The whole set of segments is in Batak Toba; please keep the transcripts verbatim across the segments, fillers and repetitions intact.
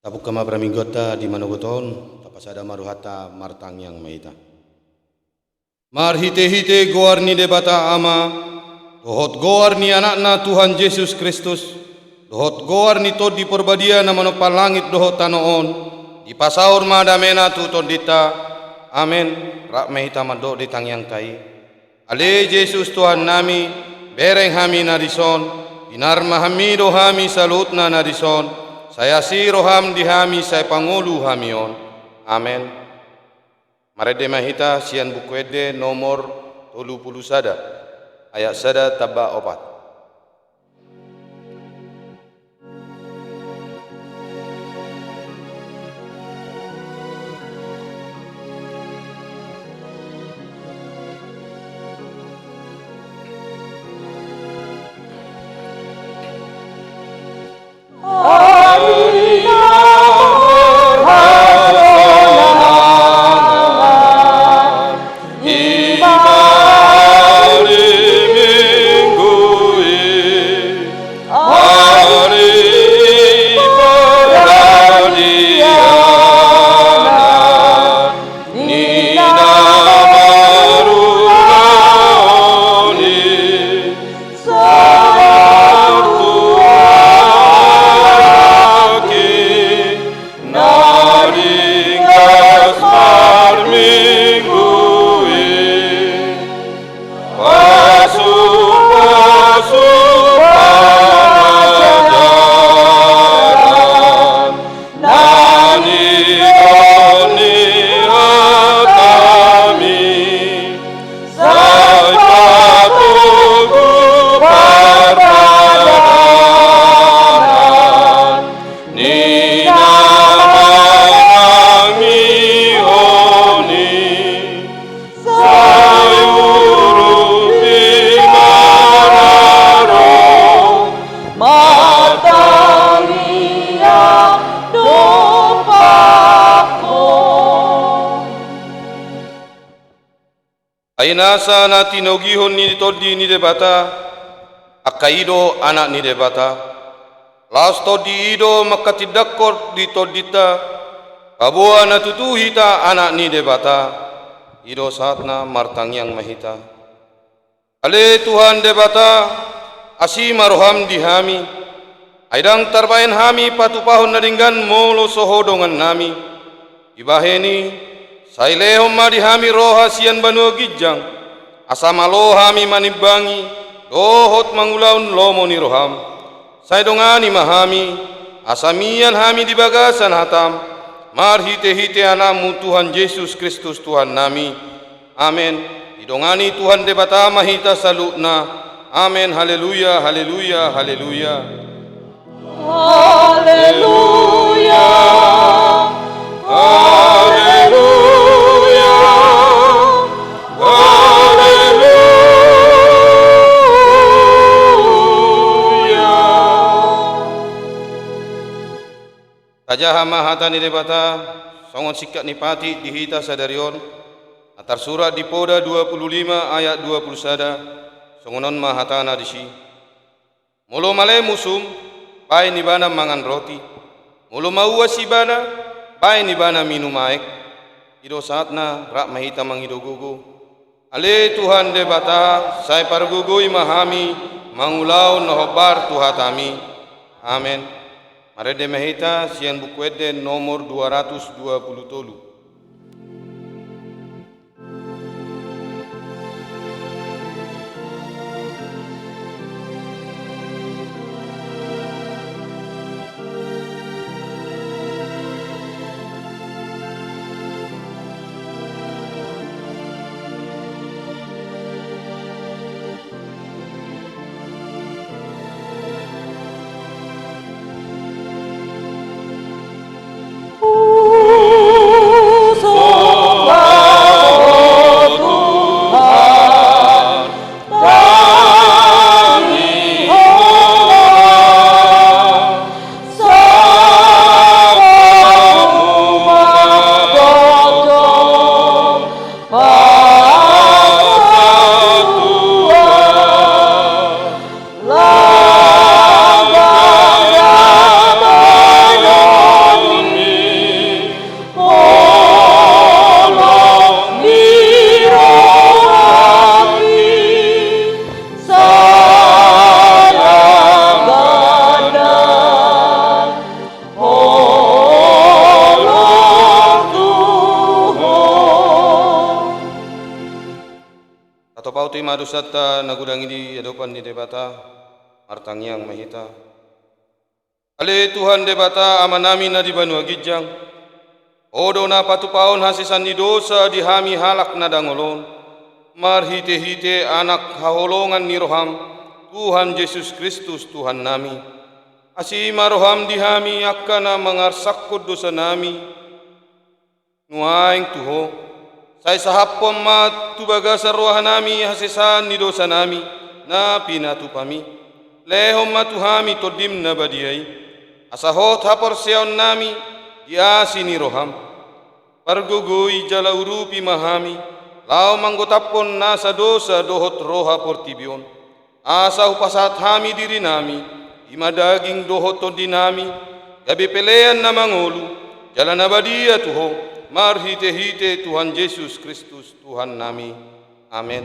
Tabuka ma parmingguanta di manogot on, tapasada ma rohanta, martangiang ma hita. Marhitehite goar ni Debata Ama, dohot goar ni Anakna Tuhan Jesus Kristus, dohot goar ni Tondi Parbadia na manompa langit dohot tano on, dipasaor ma damena tu tondinta. Amen. Rap ma hita mandok di tangiangta i. Ale Jesus Tuhannami, bereng hami na dison, pinarmahanmi do hami saluhutna na dison, sai asi roham di hami, sai pangolu hami on. Amen. Marende ma hita sian Buku Ende nomor tolu pulu sada, ayat sada tamba opat. Ai nasa na tinogihon ni Tondi ni Debata, angka i do anak ni Debata. Laos Tondi i do manghatindanghon di tondinta, paboa na tutu hita anak ni Debata. I do sahatna, martangiang ma hita. Ale Tuhan Debata, asi ma roham di hami, ai ndang tarbahen hami patupahon na denggan molo so Ho dongannami. Dibahen i, sai lehon ma di hami roha sian banua ginjang, asa malo hami manimbangi dohot mangulahon lomo ni roham. Sai dongani ma hami, asa mian hami di bagasan hatam, marhitehite Anakmu Tuhan Jesus Kristus Tuhannami. Amen. Didongani Tuhan Debata ma hita saluhutna. Amen. Haleluya, haleluya, haleluya. Haleluya. Haleluya. Haleluya. Tajaha ma hata ni Debata songon singkat ni patik di hita sadari on, na tarsurat di Poda dua pulu lima ayat dua pulu sada. Songon on ma hatana disi: Molo male musum, baen ibana mangan roti. Molo mauas ibana, baen ibana minum aek. I do saatna, rap ma hita mangido gogo. Ale Tuhan Debata, sai pargogoi ma hami mangulahon na hombar tu hatami. Amen. Marende ma hita sian Buku Ende nomor dua ratus dua pulu tolu. ma dosanta na godang i di adopan ni Debata. Martangiang ma hita. Ale Tuhan Debata, Amanami na di banua ginjang, Ho do na patupahon hasesaan ni dosa di hami halak na dangol on, marhitehite Anak haholongan ni roham, Tuhan Jesus Kristus Tuhannami. Asi ma roham di hami angka na mangarsakhon dosanami nuaeng tu Ho. Sai sahaphon ma tu bagasan rohanami hasesaan ni dosanami na pinatupami. Lehon ma tu hami Tondim na badia i, asa hot haporseaonnami di asi ni roham. Pargogoi jala urupi ma hami, laho manggotaphon nasa dosa dohot roha portibi on. Asa hupasahat hami dirinami, i ma daging dohot tondinami, gabe pelean na mangolu, jala na badia tu Ho, marhitehite Tuhan Jesus Kristus Tuhannami. Amen.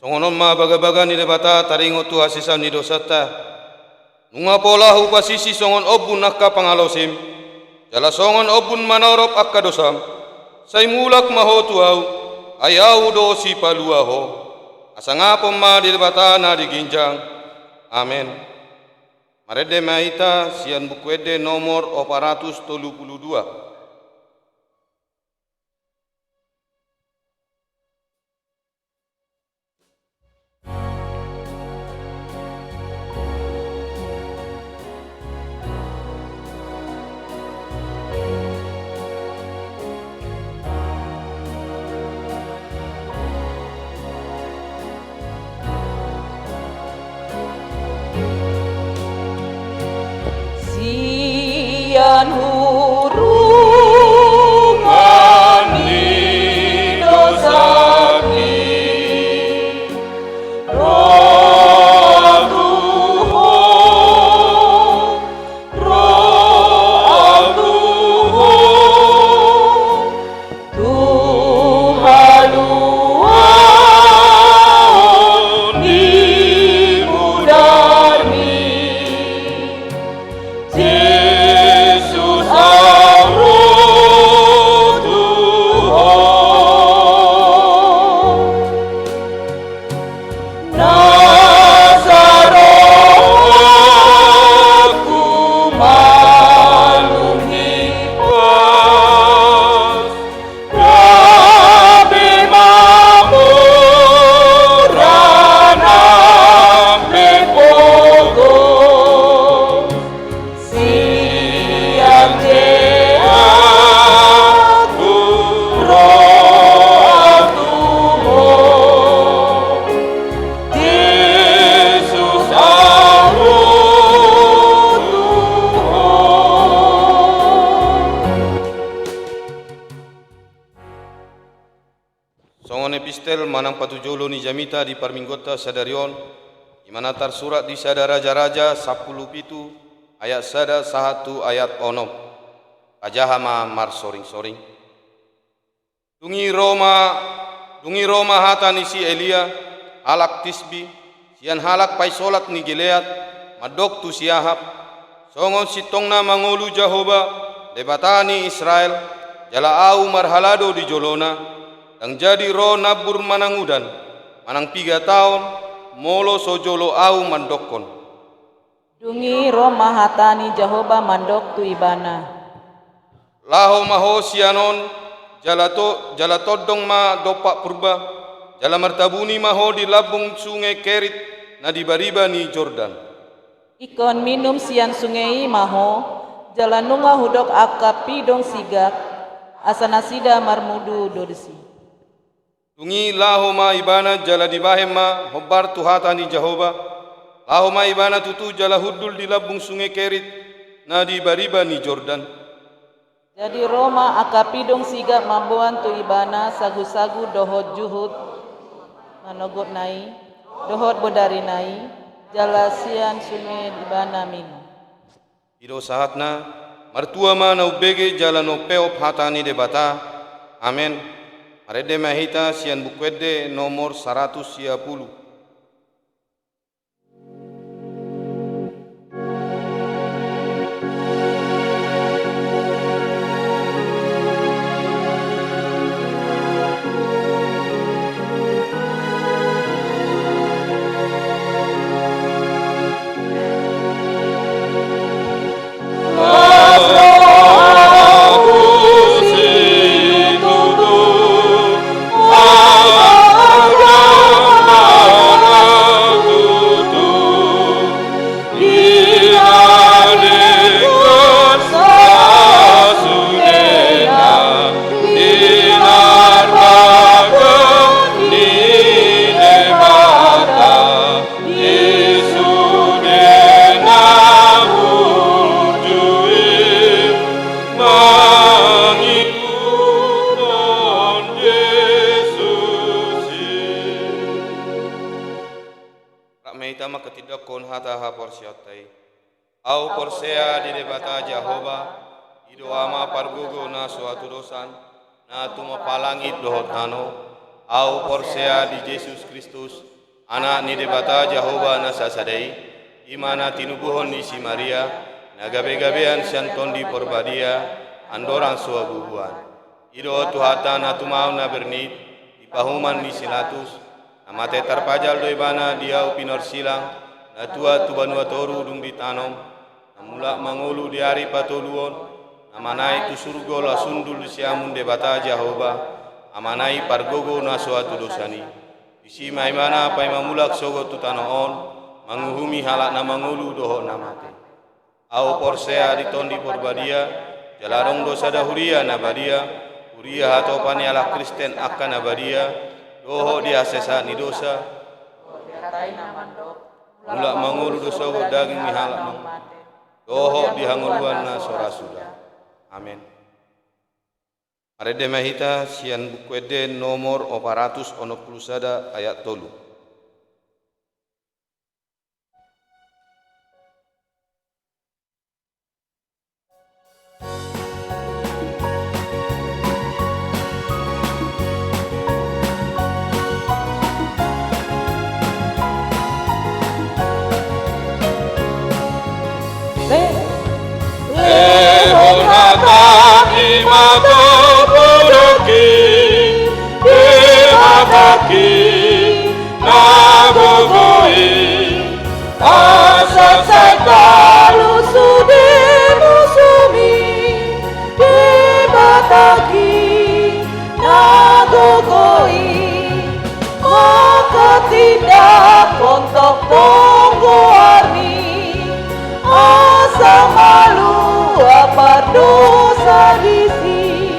Songon on ma bagabaga ni Debata taringot tu hasesaan ni dosanta. Nunga pola hupasisi songon ombun angka pangalaosim, jala songon ombun manorop angka dosam, sai mulak ma ho tu ahu, ai ahu do sipalua ho. Hasangapon ma di Debata na di ginjang. Amen. Marende ma hita sian Buku Ende nomor opat ratus tolu pulu dua. Sian hurungan ni dosangki, ro ahu tu ho, ro ahu tu ho. Tu haluaon ni mudar-Mi, Jesus manang patujolo ni jamita di parmingguonta sadari on, i ma na tarsurat di Sada Raja-raja sampulu pitu ayat sada sahat tu ayat onom. Pajaha ma marsoring-soring. Dung i ro ma, dung i ro ma hata ni si Elia, halak Tisbi, sian halak paisolat ni Gilead, mandok tu si Ahab: Songon sintongna mangolu Jahowa, Debata ni Israel, jala ahu marhalado di jolona, ndang jadi ro nambur manang udan, manang piga taon, molo so jolo ahu mandokkon. Dung i ro ma hata ni Jahowa mandok tu ibana: Laho ma ho sian on, jala to-, jala tondong ma dompak purba, jala martabuni ma ho di lambung sunge Kerit na di bariba ni Jordan. Ingkon minum sian sunge i ma ho, jala nunga hudok angka pidong sigak, asa nasida marmudu do disi. Dung i laho ma ibana jala dibahen ma hombar tu hata ni Jahowa. Laho ma ibana tutu jala hundul di lambung sunge Kerit na di bariba ni Jordan. Jadi ro ma angka pidong sigak mamboan tu ibana sagu-sagu dohot juhut manogotna i, dohot bodarina i, jala sian sunge ibana minum. I do sahatna. Martua ma na umbege jala na umpeop hata ni Debata. Amen. Marende ma hita sian Buku Ende nomor saratus sia pulu. Rap ma hita manghatindanghon hata haporseaonta i. Ahu porsea di Debata Jahowa, i do Ama pargogo na so hatudosan, na tumompa langit dohot tano. Ahu porsea di Jesus Kristus, Anak ni Debata Jahowa na sasada i, i ma na tinubuhon ni si Maria, na gabe-gabean sian Tondi Porbadia, andorang so habubuhan. I do Tuhanta na tumau na bernit, di pahuman ni si Latus, na mate tarpajal do ibana di ahu pinorsilang, na tuat tu banua toru dung ditanom, na mulak mangolu di ari patoluon, na manaek tu surgo laos hundul di siamun Debata Jahowa, Amana i pargogo na so hatudosan i. Disi ma ibana paima mulak sogot tu tano on, manguhumi halak na mangolu dohot na mate. Ahu porsea di Tondi Porbadia, jala adong do sada huria na badia, huria hatopan ni halak Kristen angka na badia, dohot di hasesaan ni dosa, mulak mangolu do sogot daging ni halak na mate, dohot di hangoluan na so ra suda. Amen. Marende ma hita sian Buku Ende nomor opat ratus onom pulu sada ayat tolu. Lehon hata i ma topodongki, Debatangki na gogo i, asa sai talu sude musumi, Debatangki na gogo i. Manghatindanghon tongtong goarmi, asa malua pardosa disi,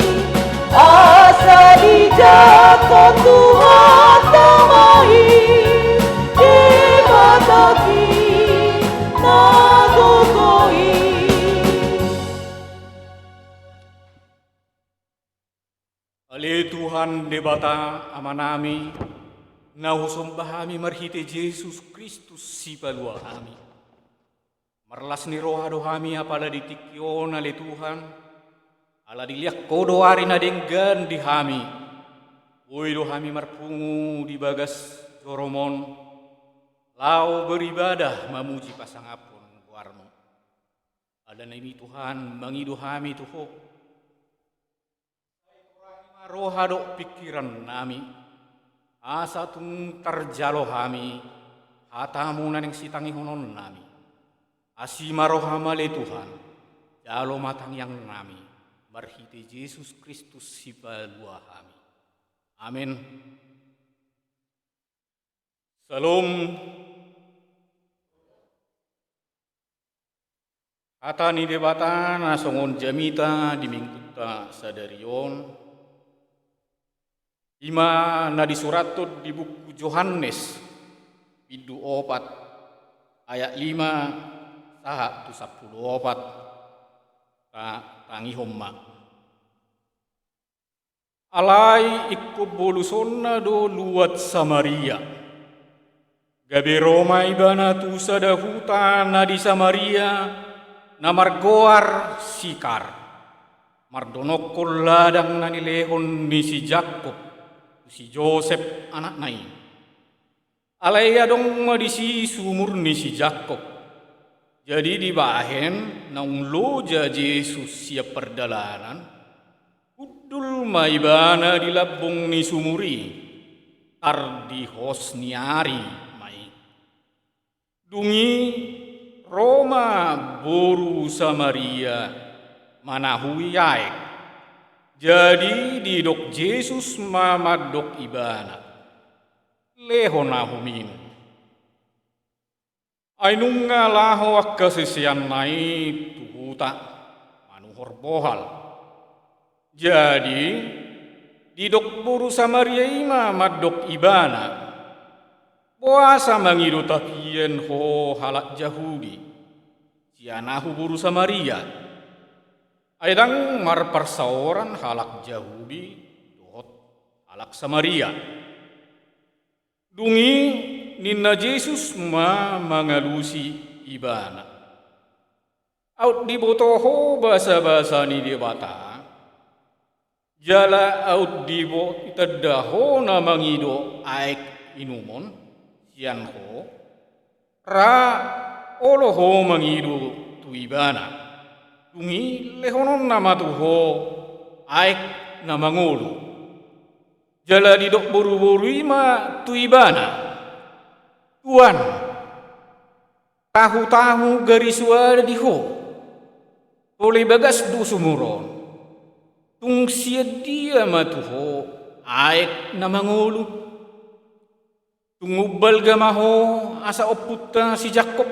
asa dijangkon Tuhanta ma i, Debatangki na gogo i. Ale Tuhan Debata Amanami, Na husomba hami marhite Jesus Kristus Sipalua hami. Marlas ni roha do hami apala di tingki on ale Tuhan, ala dilean Ho do ari na denggan di hami. Boi do hami marpungu di bagas jorom on, laho beribadah mamuji pasangaphon goarMu. Alani i Tuhan, mangido hami tu Ho. Sai torahi ma roha dohot pingkiran nami, asa tung tarjalo hami hataMu na naeng sitangihonon nami. Asi ma rohaM ale Tuhan, jalo ma tangiang nami, marhite Jesus Kristus Sipalua hami. Amen. Syalom. Hata ni Debata na songon jamita di minggunta sadari on, i ma na disurathon di buku Johannes, bindu opat, ayat lima sahat tu sampulu opat. Ta-, tangihon ma. Alai ingkon bolusonna do luat Samaria. Gabe ro ma Ibana tu sada huta na di Samaria, na margoar Sikar, mardonokkon ladang na nilehon ni si Jakkob tu si Josep anakna i. Alai adong ma disi sumur ni si Jakkob. Jadi dibahen naung loja Jesus sian pardalanan, hundul ma Ibana di lambung ni sumur i, tar di hos ni ari ma i. Dung i ro ma boru Samaria manahui aek. Jadi didok Jesus ma mandok ibana: Lehon ahu minum. Ai nunga laho angka siseanna i tu huta manuhor bohal. Jadi didok boru Samaria i ma mandok ibana: Boasa mangido tapian ho halak Jahudi, sian ahu boru Samaria? Ai ndang marparsaoran halak Jahudi dohot halak Samaria. Dung i ninna Jesus ma mangalusi ibana: Aut diboto ho basabasa ni Debata, jala aut dibo-, ditanda ho na mangido aek inumon sian ho, ra olo ho mangido tu ibana. Dung i lehononna ma tu ho aek na mangolu. Jala didok boruboru i ma tu ibana: Tuan, tahutahu gari soada di ho, tole bagas do sumur on. Tung sian dia ma tu ho aek na mangolu? Tung umbalga ma ho asa ompunta si Jakkob,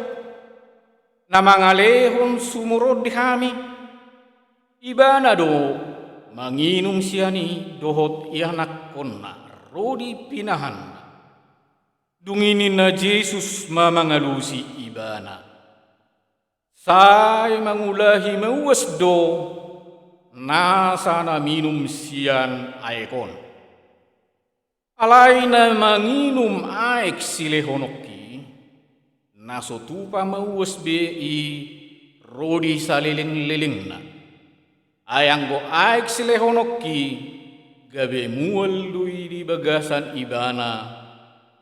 na mangalehon sumur on di hami? Ibana do manginum sian i dohot ianakkonna ro di pinahanna. Dung i ninna Jesus ma mangalusi ibana: Sai mangulahi mauas do nasa na minum sian aek on. Alai na manginum aek silehononki, na so tupa mauas be i ro di salelenglelengna. Ai anggo aek silehononki, gabe mual do i di bagasan ibana,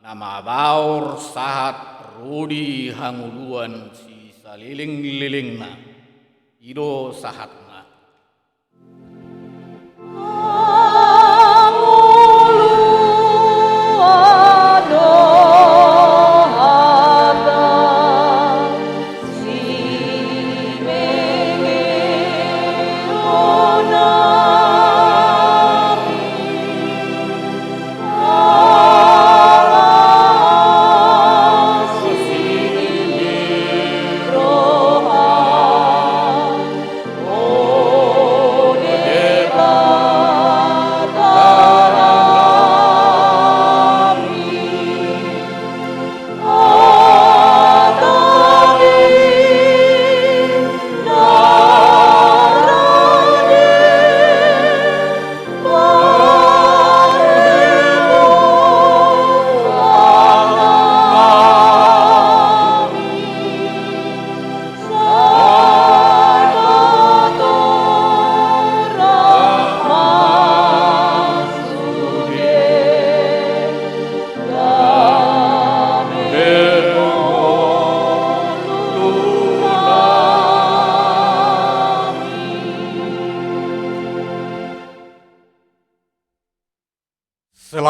na mabaor sahat ro di hangoluan sisalelenglelengna. I do sahatna.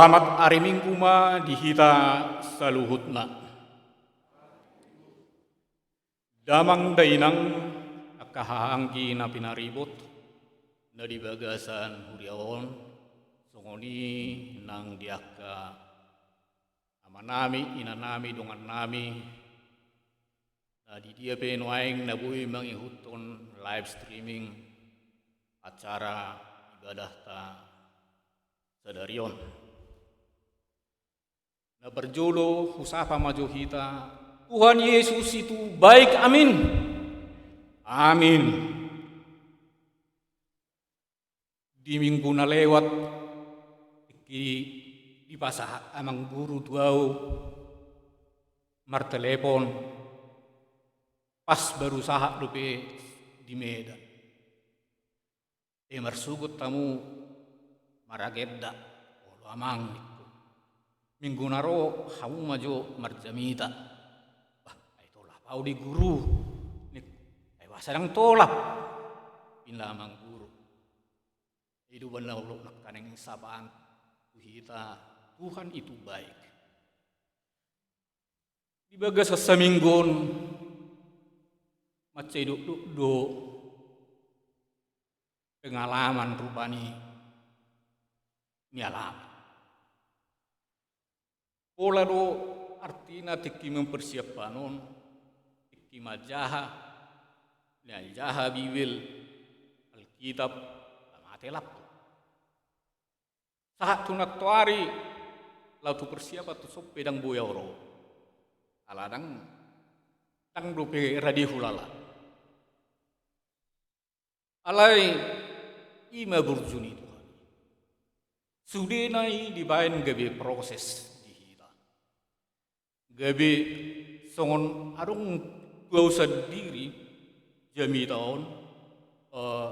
Selamat ari Minggu ma di hita saluhutna. Damang dainang, angka hahaanggi na pinaribot, na di bagasan huria on, songon i nang di angka amanami, inanami, dongannami, na di dia pe nuaeng na boi mangihuthon live streaming acara ibadahta sadari on. Na parjolo husapa ma jo hita, Tuhan Yesus itu baik, amin. Amin. Di minggu na lewat, tingki dipasahat amang guru tu au martelepon, pas baru sahat dope di Medan. E, marsogot hamu maragenda, olo amang, ningku. Minggu na ro hamu ma jo marjamita. Bah, ai tolap au di guru, ningku. Ai boasa ndang tolap, pinda amang guru. I do umbahen na olo nangkaning sapaan tu hita, Tuhan itu baik. Di bagasan saminggu on, mansai dokdok do pengalaman rupani nialami. Pola do artina tingki mempersiapkan on, tingki manjaha, nianjaha Bibel, Alkitab, la mate lampu. Sahat tu nantoari, laho tu persiapan tu son pe ndang boi au ro. Ala ndang, ndang dope rade hulala. Alai i ma burju ni Tuhan. Sudena i dibaen gabe proses di hita. Gabe songon adong tu au sandiri jamita on, eh,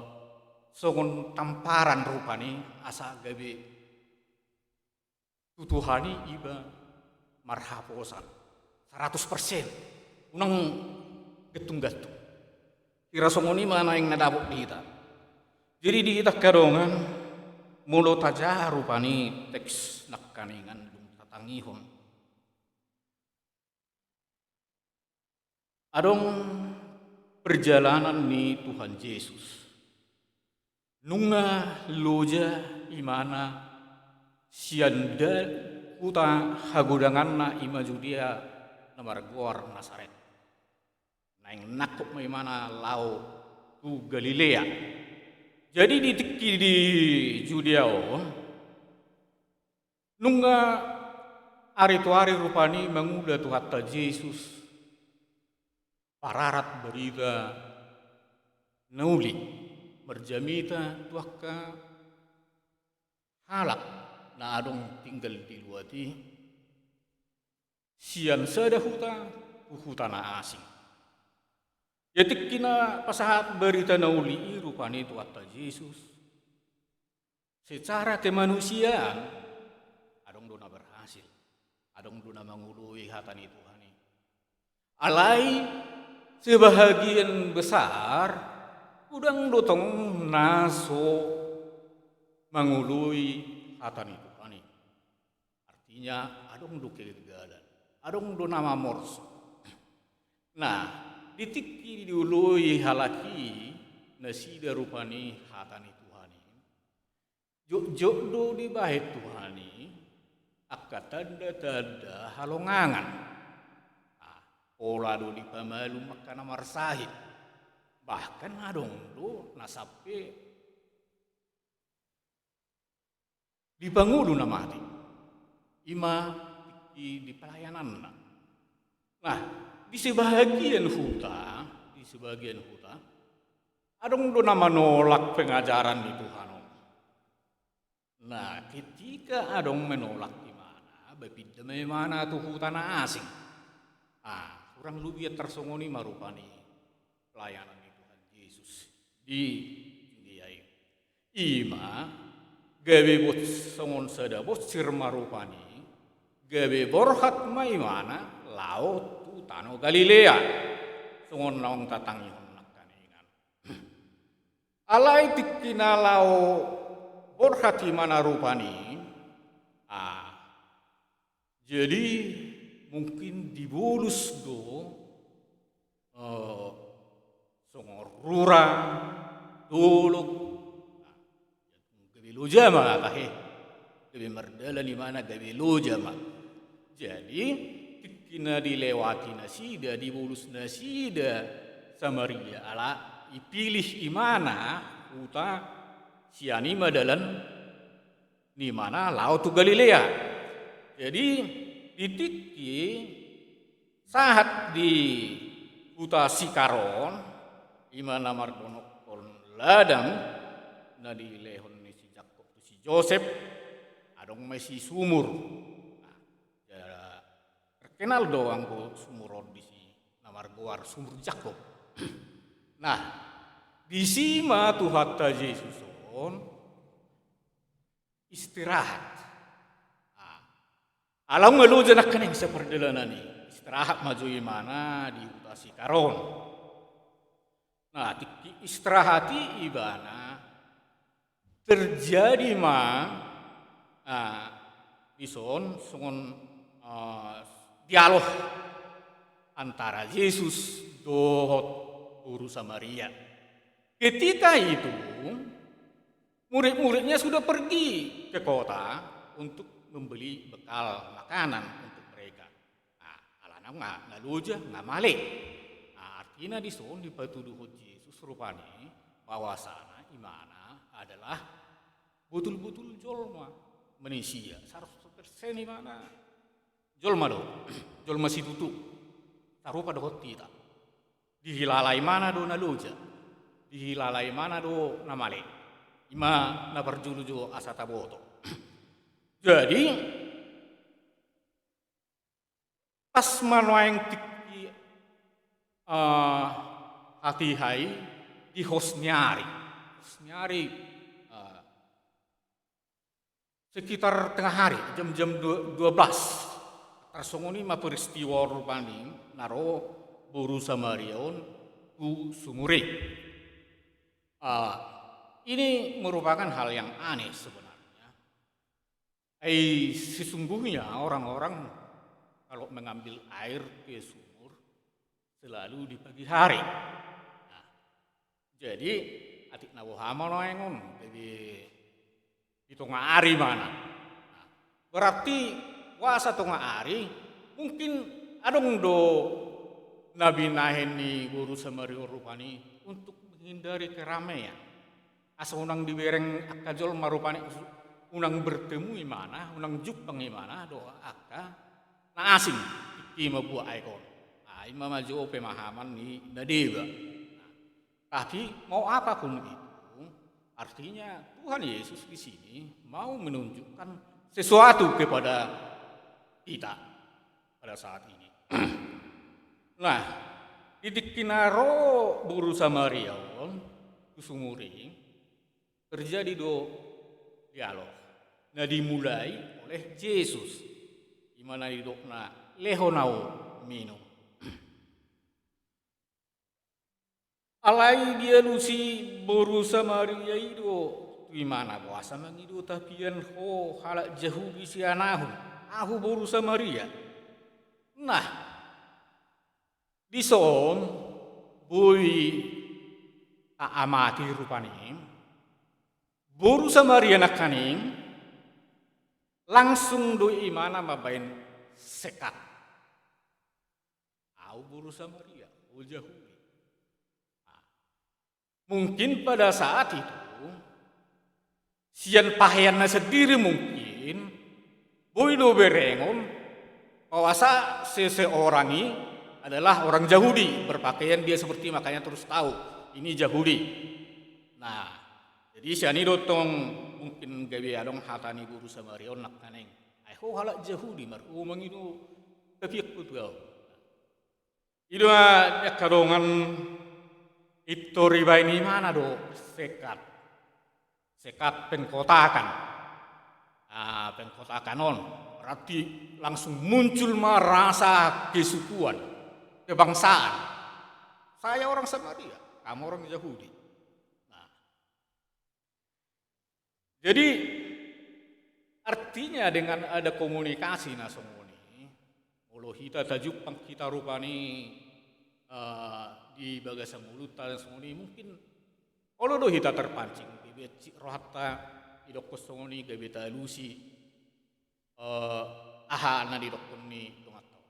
songon tamparan rupani asa gabe tu Tuhan i iba marhaposan saratus persen, unang gantung-gantung. Hira songon i ma naeng na dapot di hita. Jadi di hita angka dongan, molo tajaha rupani teks nangkaningan dung tatangihon, adong perjalanan ni Tuhan Jesus. Nunga loja imana sian da-, huta hagodanganna, i ma Judea na margoar Nasaret. Naeng nangkok ma imana laho tu Galilea. Jadi di tingki di Judea on, nunga ari tu ari rupani mangula Tuhanta Jesus, pararat barita na uli, marjamita tu angka halak na adong tinggal di luat i, sian sada huta tu huta na asing. Ia tingki na pasahat barita na uli i rupani Tuhanta Jesus, secara kemanusiaan, adong do na berhasil, adong do na mangoloi hata ni Tuhan i. Alai sebahagian besar godang do tong na so mangoloi hata ni Tuhan i. Artinya, adong do kegagalan, adong do na mamorso. Nah, di tingki dioloi halak i nasida rupani hata ni Tuhan i, jotjot do dibahen Tuhan i angka tanda-tanda halongangan. Ah, pola do dipamalum angka na marsahit. Bahkan adong do na sampe dipangolu na mate. I ma tingki di pelayananna. Nah, di sebahagian huta, di sebahagian huta, adong do na manolak pengajaran ni Tuhan on. Nah, ketika adong menolak imana, ba pinda ma imana tu huta na asing. Ah, kurang lebih tarsongon i ma rupani pelayanan ni Tuhan Jesus di Judea i. I ma gabe bot-, songon sada bonsir ma rupani, gabe borhat ma imana laho tu tano Galilea, songon naung tatangihon nangkaningan. Alai tingki na laho borhat imana rupani, Ah, jadi mungkin dibolus do, eh, songon rura, dolok. Nah, gabe loja ma tahe. Gabe mardalan imana gabe loja ma. Jadi tingki na dilewati nasida, dibolus nasida Samaria ala ipilih imana huta sian i ma dalan ni imana laho tu Galilea. Jadi di tingki sahat di huta Sikar on, imana mardonokkon ladang na dilehon ni si Jakkob tu si Josep, adong ma i si sumur. Nah, ya, terkenal do anggo sumur on disi na margoar sumur Jakkob. Nah, disi ma Tuhanta Jesus on istirahat. Ah, ala nunga loja nangkaning sapardalanan i, istirahat ma jo imana di huta Sikar on. Nah, tingki istirahat i ibana terjadi ma, ah, dison songon, ah, dialog antara Jesus dohot boru Samaria. Ketika itu, murid-muridnya sudah pergi ke kota untuk membeli bekal makanan untuk mereka. Nah, alana nga, nga loja, nga male. Nah, artina dison dipatuduhon Jesus rupani bahwasana imana adalah botul-botul jolma, manusia, saratus persen imana jolma do, jolma situtu. Sarupa dohot hita. Dihilala imana do na loja, dihilala imana do na male. Ima na parjolo jo asa taboto. Jadi pas ma nuaeng tingki, eh, hatiha i di hos ni ari. Hos ni ari, eh, sekitar tengah hari, jam-jam dua, dua belas. Tarsongon i ma peristiwa rupani na ro boru Samaria on tu sumur i. Ah, ini merupakan hal yang aneh sebenarnya. Ai sesungguhnya orang-orang kalau mengambil air ke sumur selalu di pagi hari. Nah, jadi atik na boha ma nuaeng on, jadi di tonga ari mana. Nah, berarti puasa tonga ari mungkin adong do na binahen ni boru Samaria rupani untuk menghindari keramaian. Asa unang dibereng angka jolma rupani, unang bertemu imana, unang jumpang imana dohot angka na asing tingki mambuat aek on. Nah, ima ma jo pemahaman ni na deba. Nah, tapi mau apapun itu, artinya Tuhan Yesus di sini mau menunjukkan sesuatu kepada kita pada saat ini. Nah, di tingki na ro boru Samaria on tu sumur i, terjadi do dialog na dimulai oleh Jesus. Imana didokna, "Lehon ahu minum." Alai dialusi boru Samaria i do tu imana, "Boasa mangido tapian ho halak Jahudi sian ahu, ahu boru Samaria?" Nah, dison boi taamati rupani boru Samaria nangkaning langsung do imana mambaen sekat. Au boru Samaria, au Jahudi. Nah, mungkin pada saat itu sian paheanna sendiri mungkin boi do berengon bahwasa seseorang i adalah orang Jahudi, berpakaian dia seperti, makanya terus tahu ini Jahudi. Nah, jadi sian i do tong mungkin gabe adong hata ni boru Samaria on nangkaning, "Ai ho halak Jahudi, marhua mangido tapianku tu ahu." I do ma di angka dongan, pintor ibaen imana do sekat. Sekat pengkotakan. Ah, pengkotakan on berarti langsung muncul ma rasa kesukuan, kebangsaan. Saya orang Samaria, kamu orang Yahudi. Nah, jadi Artinya, dengan ada komunikasi na songon i, molo hita tajumpang hita rupani, eh, di bagasan ngolunta na songon i, mungkin olo do hita terpancing, gabe hansit rohanta didokkon songon i, gabe taalusi, eh, aha na didokkon ni donganta on.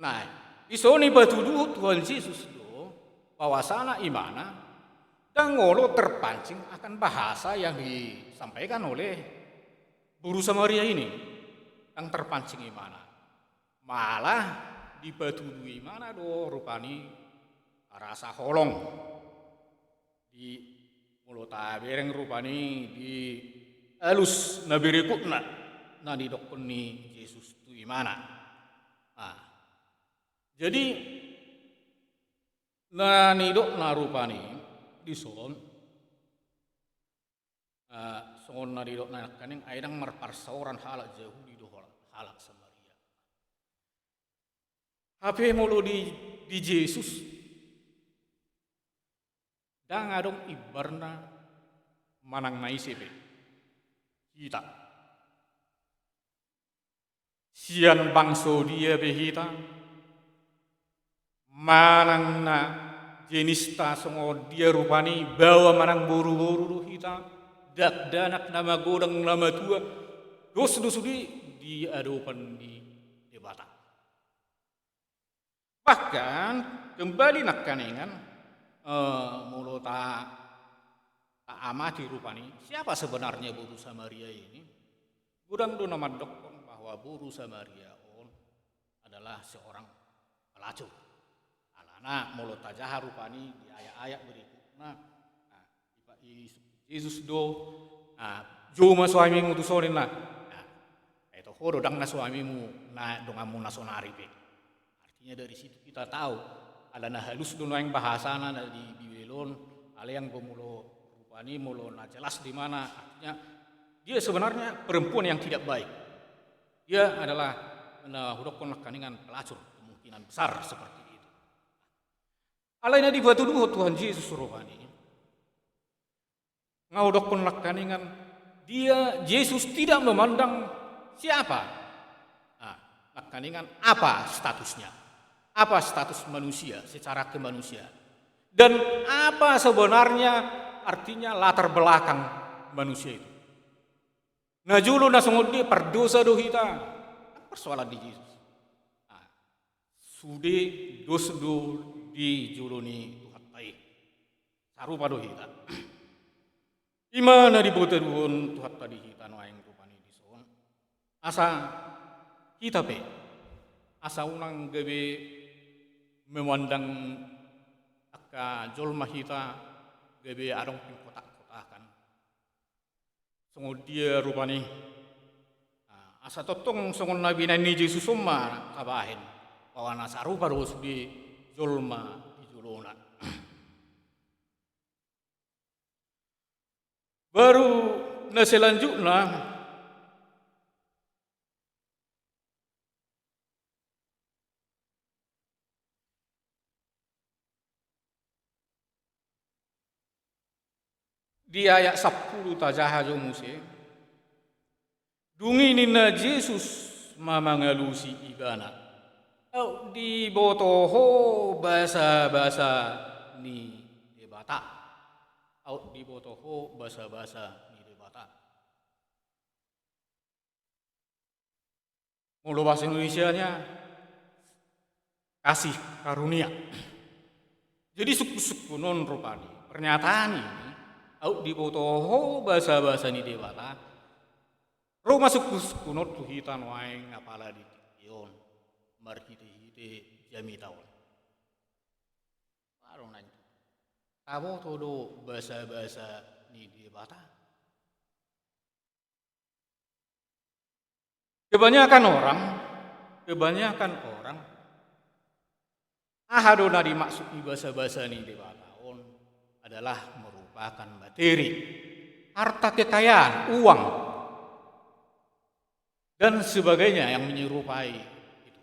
Nah, dison i patuduhon Tuhan Jesus do bahwasana imana ndang olo terpancing akan bahasa yang disampaikan oleh boru Samaria ini. Ndang terpancing imana. Malah dipatudu imana do rupani rasa holong. Di, molo tabereng rupani di alus na berikutna na nidokkon ni Jesus tu imana. Nah, jadi na nidokna rupani dison, eh, songon na nidokna nangkaning, ai ndang marparsaoran halak Jahudi dohot halak Samaria. Hape molo di, di Jesus, ndang adong imbarna manang na ise pe hita. Sian bangso dia pe hita, manang na jenista songon dia rupani, baoa manang boruboru do hita, dakdanak, na magodang na matua, dos do sude di adopan ni Debata. Bahkan, kembali nangkaningan, eh, molo ta, taamati rupani, siapa sebenarnya boru Samaria ini? Godang do na mandokkon bahwa boru Samaria on adalah seorang pelacur. Alana molo tajaha rupani di ayat-ayat berikutna, nah, i, i, Jesus do, nah, "Jou ma suamimu tuson," ninna. Nah, ai toho do ndang na suamimu na donganmu na sonari pe. Artinya dari situ kita tahu, alana halus do nuaeng bahasana na di Bibel on, alai anggo molo rupani, molo na jelas di mana, artinya dia sebenarnya perempuan yang tidak baik. Dia adalah na hudokkon nangkaningan pelacur, kemungkinan besar seperti itu. Alai na dipatuduhon Tuhan Jesus rupani, nga hudokkon nangkaningan, dia, Jesus tidak memandang siapa. Nah, nangkaningan apa statusnya? Apa status manusia secara kemanusiaan? Dan apa sebenarnya artinya latar belakang manusia itu? Na jolo na songon dia, pardosa do hita. Ndang persoalan di Jesus. Nah, sude dos do di jolo ni Tuhanta i. Sarupa do hita. I ma na dipatuduhon Tuhanta di hita nuaeng rupani dison. Asa hita pe, asa unang gabe memandang angka jolma hita gabe adong pingkotak-kotakan. Songon dia rupani? Nah, asa tongtong songon na binahen ni Jesus on ma tabahen, bahwa na sarupa do sude jolma di jolona. Baru na selanjutna, di ayat sampulu tajaha jo muse, dung i ninna Jesus ma mangalusi ibana, "Aut diboto ho basabasa ni Debata. Aut diboto ho basabasa ni Debata." Molo bahasa Indonesianya, kasih karunia. Jadi sungkun-sungkun on rupani pernyataan ini, "Aut diboto ho basabasa ni Debata," ro ma sungkun-sungkun on tu hita nuaeng apala di tingki on, marhite-hite jamita on. Adong nai, taboto do basabasa ni Debata? Kebanyakan orang, kebanyakan orang, aha do na dimaksud ni basabasa ni Debata on adalah merupakan materi, harta kekayaan, uang, dan sebagainya yang menyerupai itu.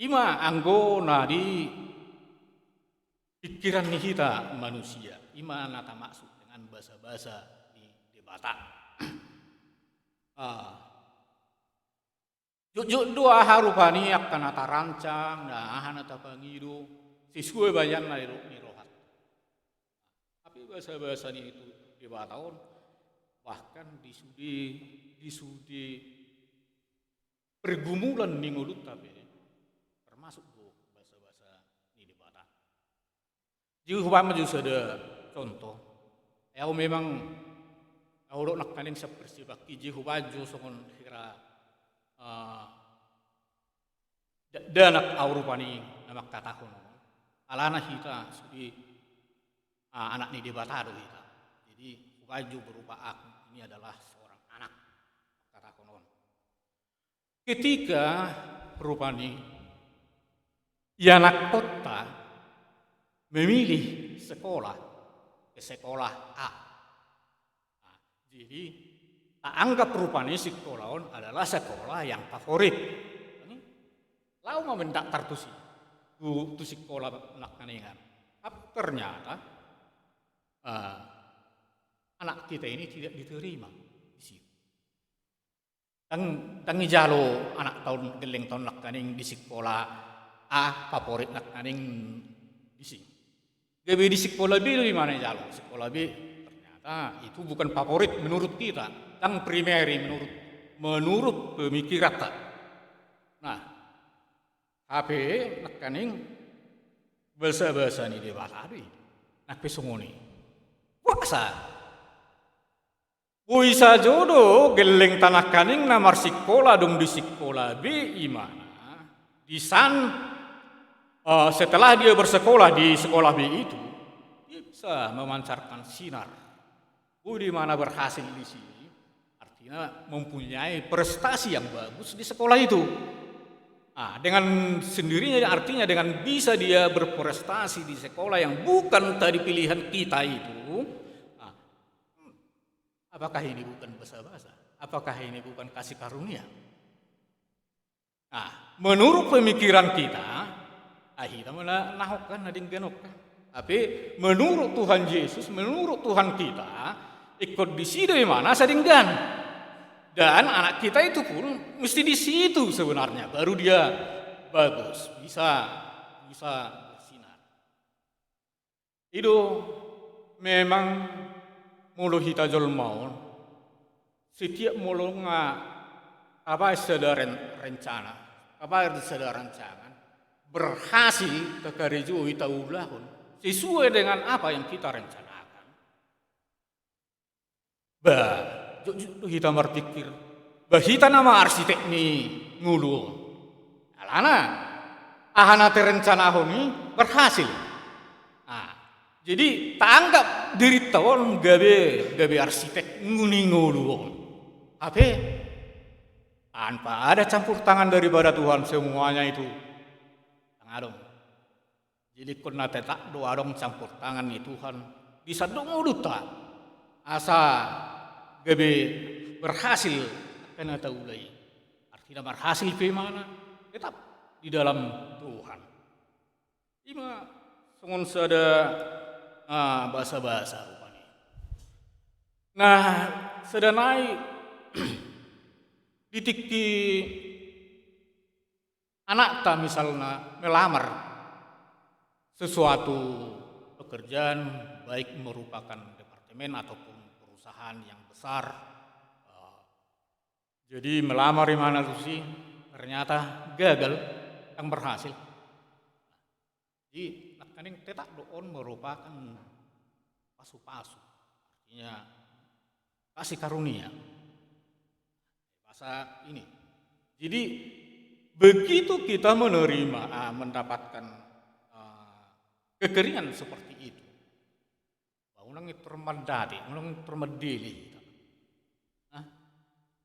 I ma anggo na di pikiran ni hita manusia, i ma na tamaksud dengan basabasa ni Debata. Ah, jotjot do aha rupani angka na tarancang, na aha na tapangido, sesuai bayanna ni rohanta. Tapi basa-basa ni Debata on, bahkan di sude, di sude pergumulan ni ngolunta pe, termasuk do basa-basa ni Debata. Jadi hubaen ma jo sada contoh. Au memang, au do nangkaning sian persibahi, jadi hubaen jo songon hira, eh, da-, dakdanak au rupani na mangkatahon on. Alana hita sude, ah, anak ni Debata do hita. Jadi hubaen jo berupa aku ini adalah seorang anak, mangkatahon on. Ketika rupani ianakkonta memilih sekolah ke sekolah A. Nah, jadi taanggap rupani sikola on adalah sekolah yang favorit. Laho ma mendaftar tu si, tu, tu sikola nangkaningan. Tapi ternyata, eh, anak kita ini tidak diterima di situ. Ndang, ndang dijalo anakta on, gellengta on nangkaning di sikola A favorit nangkaning disi. Gabe di sikola B do imana dijalo, sikola B. Ternyata itu bukan favorit menurut kita, ndang primary menurut, menurut pemikiranta. Nah, hape nangkaning basa-basa ni Debata do i. Nang pe songon i. Boasa? Boi sajo do gellengta nangkaning na marsikola dung di sikola B imana, disan, eh, setelah dia bersekolah di sekolah B itu, dia bisa memancarkan sinar. Boi do imana berhasil di sini, artinya mempunyai prestasi yang bagus di sekolah itu. Ah, dengan sendirinya, artinya dengan bisa dia berprestasi di sekolah yang bukan tadi pilihan kita itu, ah, apakah ini bukan basa-basa? Apakah ini bukan kasih karunia? Nah, menurut pemikiran kita, ah, hita ma na, na hongkan, na denggan hongkan. Tapi menurut Tuhan Yesus, menurut Tuhan kita, ingkon disi do imana asa denggan. Dan anak kita itu pun mesti di situ sebenarnya, baru dia bagus, bisa, bisa bersinar. I do memang molo hita jolma on, setiap molo nga tabaen sada ren-, rencana, tabaen sada rancangan, berhasil takarejoi, taulahon sesuai dengan apa yang kita rencanakan. Ba, jotjot do hita marpikir, ba hita nama arsitek ni ngolu on. Alana, aha na tarencanahon i berhasil. Nah, jadi taanggap dirinta on gabe, gabe arsitek ni ngolu on. Hape, tanpa ada campur tangan daripada Tuhan, semuanya itu ndang adong. Jadi ingkon na tetap do adong campur tangan ni Tuhan di sandok ngolunta asa gabe berhasil angka na taula i. Artina marhasil pe imana tetap di dalam Tuhan. Ima songon sada, ah, basa-basa rupani. Nah, sada nai di tingki anakta misalna melamar sesuatu pekerjaan, baik merupakan departemen ataupun perusahaan yang besar, eh, jadi melamar imana tusi, ternyata gagal, ndang berhasil. Jadi nangkaning tetap do on merupakan pasu-pasu, artinya kasih karunia. Bahasa ini. Jadi begitu kita menerima, ah, mendapatkan, ah, kekeringan seperti itu, ba unang intor mandate, unang intor mandele hita. Nah,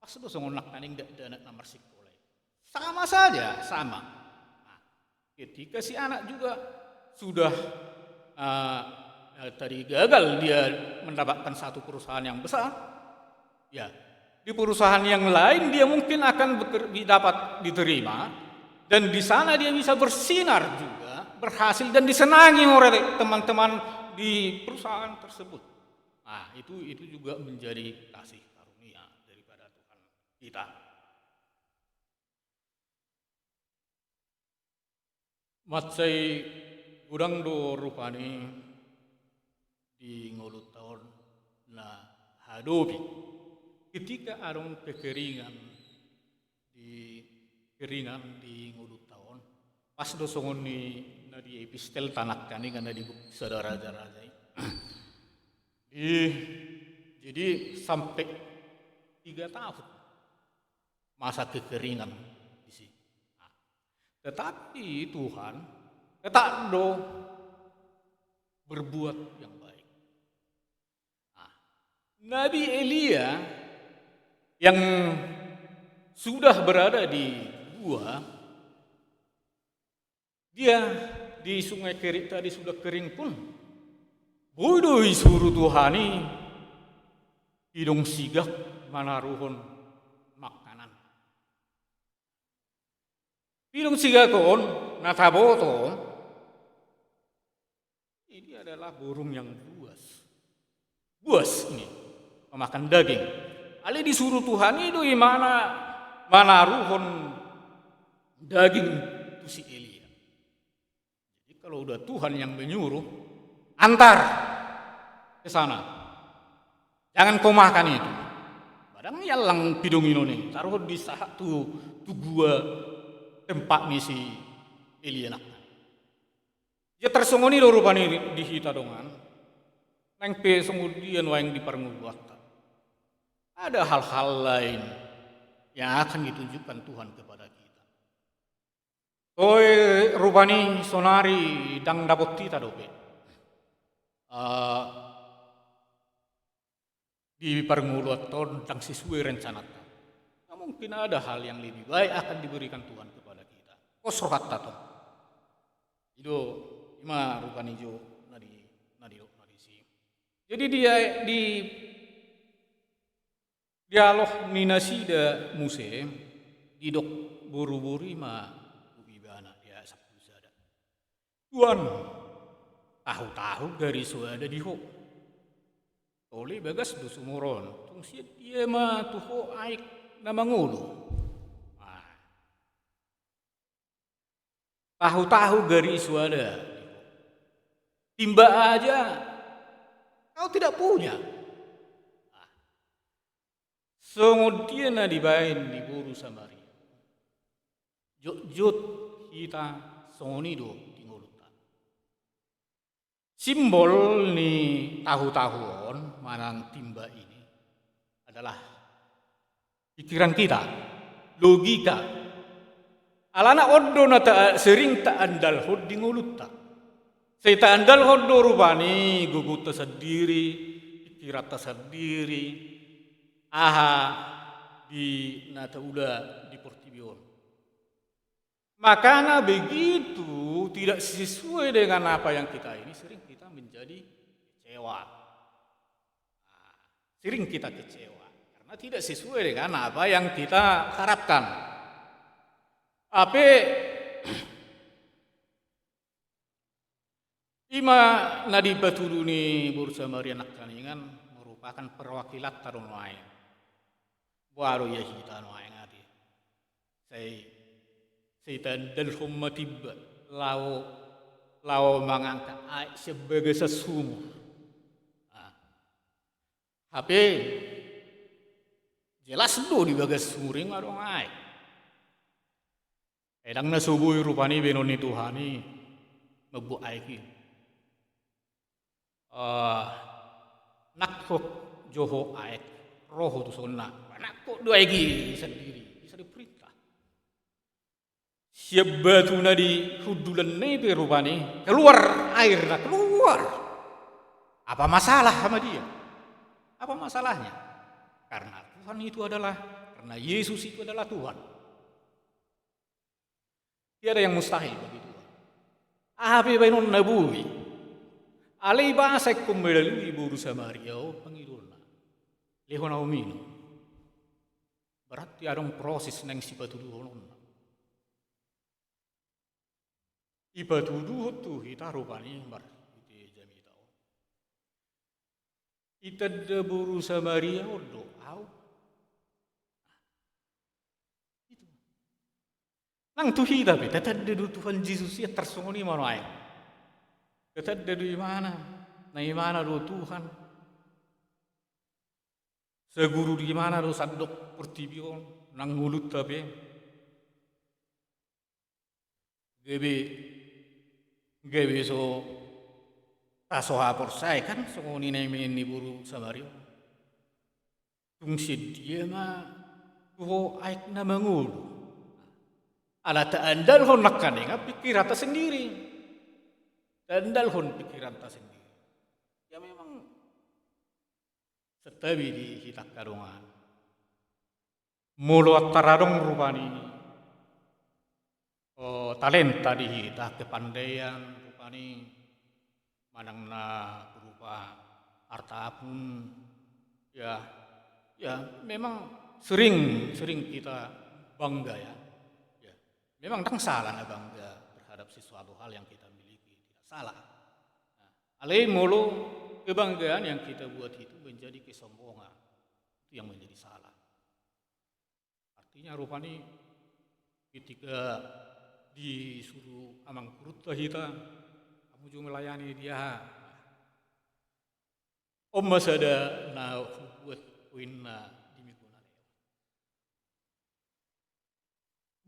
pas do songon nangkaning dakdanak na marsikola i. Sama saja, sama. Nah, ketika si anak juga sudah, eh, eh, tadi gagal dia mendapatkan satu perusahaan yang besar, ya, di perusahaan yang lain dia mungkin akan beker-, di-, dapat diterima, dan di sana dia bisa bersinar juga, berhasil, dan disenangi oleh teman-teman di perusahaan tersebut. Nah, itu, itu juga menjadi kasih karunia daripada Tuhan. hita. Mansai godang do rupani di ngolunta on na hadopi ketika adong kekeringan di, kekeringan di ngolunta on. Pas do songon ni na di epistel tanakkan i, kan na di buku Sada Raja-raja i. Di, jadi sampai tiga tahun masa kekeringan di si. Nah, tetapi Tuhan tetap do berbuat yang baik. Nah, Nabi Elia yang sudah berada di gua, dia di Sungai Kerit tadi sudah kering pun, boi do isuru Tuhan i pidong sigak manaruhon makanan. Pidong sigak on na taboto on, ini adalah burung yang buas. Buas ini, memakan daging. Alai disuru Tuhan i do imana manaruhon daging tu si Elia. Jadi kalau udah Tuhan yang menyuruh, antar ke sana. Jangan kau makan itu. Padahal i allang pidong i, taruhon di sahat tu, tu gua tempat ni si Elia nangkin. Ia tarsongon i do rupani di hita dongan. Naeng pe songon dia nuaeng di parngoluanta, ada hal-hal lain yang akan ditunjukkan Tuhan kepada kita. Toe rupani sonari ndang dapot hita dope, eh, di parngoluanta on, ndang sesuai rencananta. Nah, mungkin ada hal yang lebih baik akan diberikan Tuhan kepada kita. Pos rohanta tong. I do, ima rupani jo na di, na di, na disi. Jadi dia di dialog ni nasida muse, didok boru-boru i ma tu ibana di ayat sampulu sada. Tuan, tahu-tahu gari soada di ho. Tole bagas do sumur on, tung sian dia ma tu ho aek na mangolu? Nah. Tahu-tahu gari soada. Timba aja kau tidak punya. Nah. Songon dia na dibaen ni boru Samaria. Jotjot hita songon i do di ngolunta. Simbol ni tahu-tahu on manang timba ini adalah pikiran kita, logika. Alana on do na ta, sering taandalhon di ngolunta. Sai taandalhon do rupani gogonta sandiri, pikiranta sandiri, aha di na taula di portibi on. Makana begitu tidak sesuai dengan apa yang kita ini, sering kita menjadi kecewa. Nah, sering kita kecewa karena tidak sesuai dengan apa yang kita harapkan. Hape ima na dipatudu ni boru Samaria nangkiningan merupakan perwakilanta do nuaeng. Boha do ia hita nuaeng ate? Sai, sai taandalhon ma timba laho, laho mangangkat aek sian bagasan sumur. Nah. Hape jelas do di bagas sumur i nga adong aek. Ai ndang na so boi rupani baenon ni Tuhan i mambuat aek i. Eh, nangkok jo ho aek, ro ho tu son na, nangkok do aek i sandiri, bisa diperintah. Sian batu na di hundulanna i pe rupani keluar air, na keluar. Apa masalah sama dia? Apa masalahnya? Karena Tuhan itu adalah, karena Yesus itu adalah Tuhan. Tiada yang mustahil bagi Tuhan. Aha pe baenonna boi. Alai boasa ingkon melalui boru Samaria on pangidoonna? Lehon au minum. Berarti adong proses naeng sipatuduhononna. Ipatuduhon tu hita rupani marhite jamita on. Itanda boru Samaria on do au. Nang tu hita pe, tatanda do Tuhan Jesus i, tarsongon i ma nuaeng. Tatanda do Ibana, na Ibana do Tuhan. Saguru di Ibana do sandok portibi on, nang ngolunta pe. Gabe, gabe so tasoha porsai kan, songon i na nian ni boru Samaria. Tung sian dia ma tu ho aek na mangolu? Ala taandalhon nangkaningan pikiranta sendiri. Taandalhon pikiranta sendiri. Ya memang santabi di hita angka dongan. Molo antar adong rupani, o, talenta di hita, kepandaian rupani, manang na berupa arta pun, ya, ya memang sering, sering kita bangga, ya. Ya, memang ndang salah na bangga terhadap sesuatu hal yang kita miliki, tidak salah. Nah, alai molo kebanggaan yang kita buat itu menjadi kesombongan, itu yang menjadi salah. Artinya rupani ketika disuru amang gurunta hita, hamu jo melayani dia. On ma sada na hubuat poinna di minggu na lewat.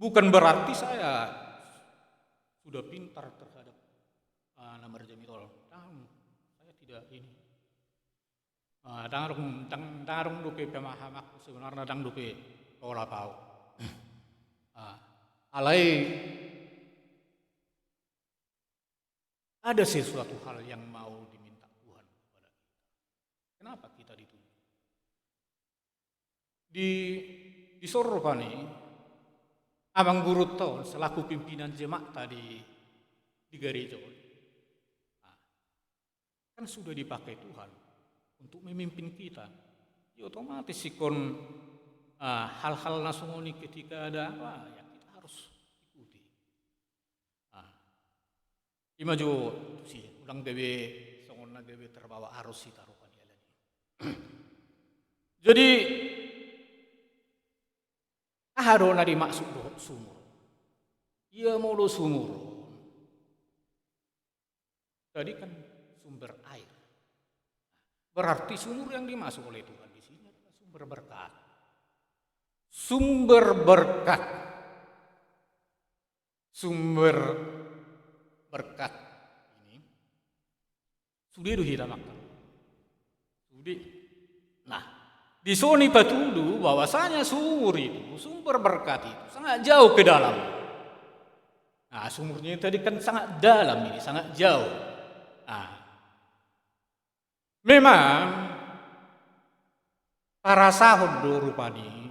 Bukan berarti saya sudah pintar terhadap, ah, na marjamita on. Ndang, saya tidak ini. Ah, ndang adong, ndang, ndang adong dope pemahamanku sebenarnya, ndang dope tolap au. Ah, alai ada sesuatu hal yang mau diminta Tuhan kepada kita. Kenapa kita ditunjuk? Di, dison rupani amang gurunta on selaku pimpinan jemaat di, di gareja on. Nah, kan sudah dipakai Tuhan untuk memimpin kita. Ya otomatis ingkon, ah, hal-hal na songon i ketika ada apa, ya kita harus ikuti. Ah. Ima jo tusi, unang gabe songon na gabe terbawa arus hita rupani alani. Jadi, aha do na dimaksud dohot sumur? Ia molo sumur, tadi kan sumber air. Berarti sumur yang dimaksud oleh Tuhan di sini adalah sumber berkat. Sumber berkat. Sumber berkat ini sude do hita makan. Sude. Nah, dison i patudu bahwasanya sumur itu, sumber berkat itu sangat jauh ke dalam. Nah, sumurnya tadi kan sangat dalam ini, sangat jauh. Nah, memang tarasahon do rupani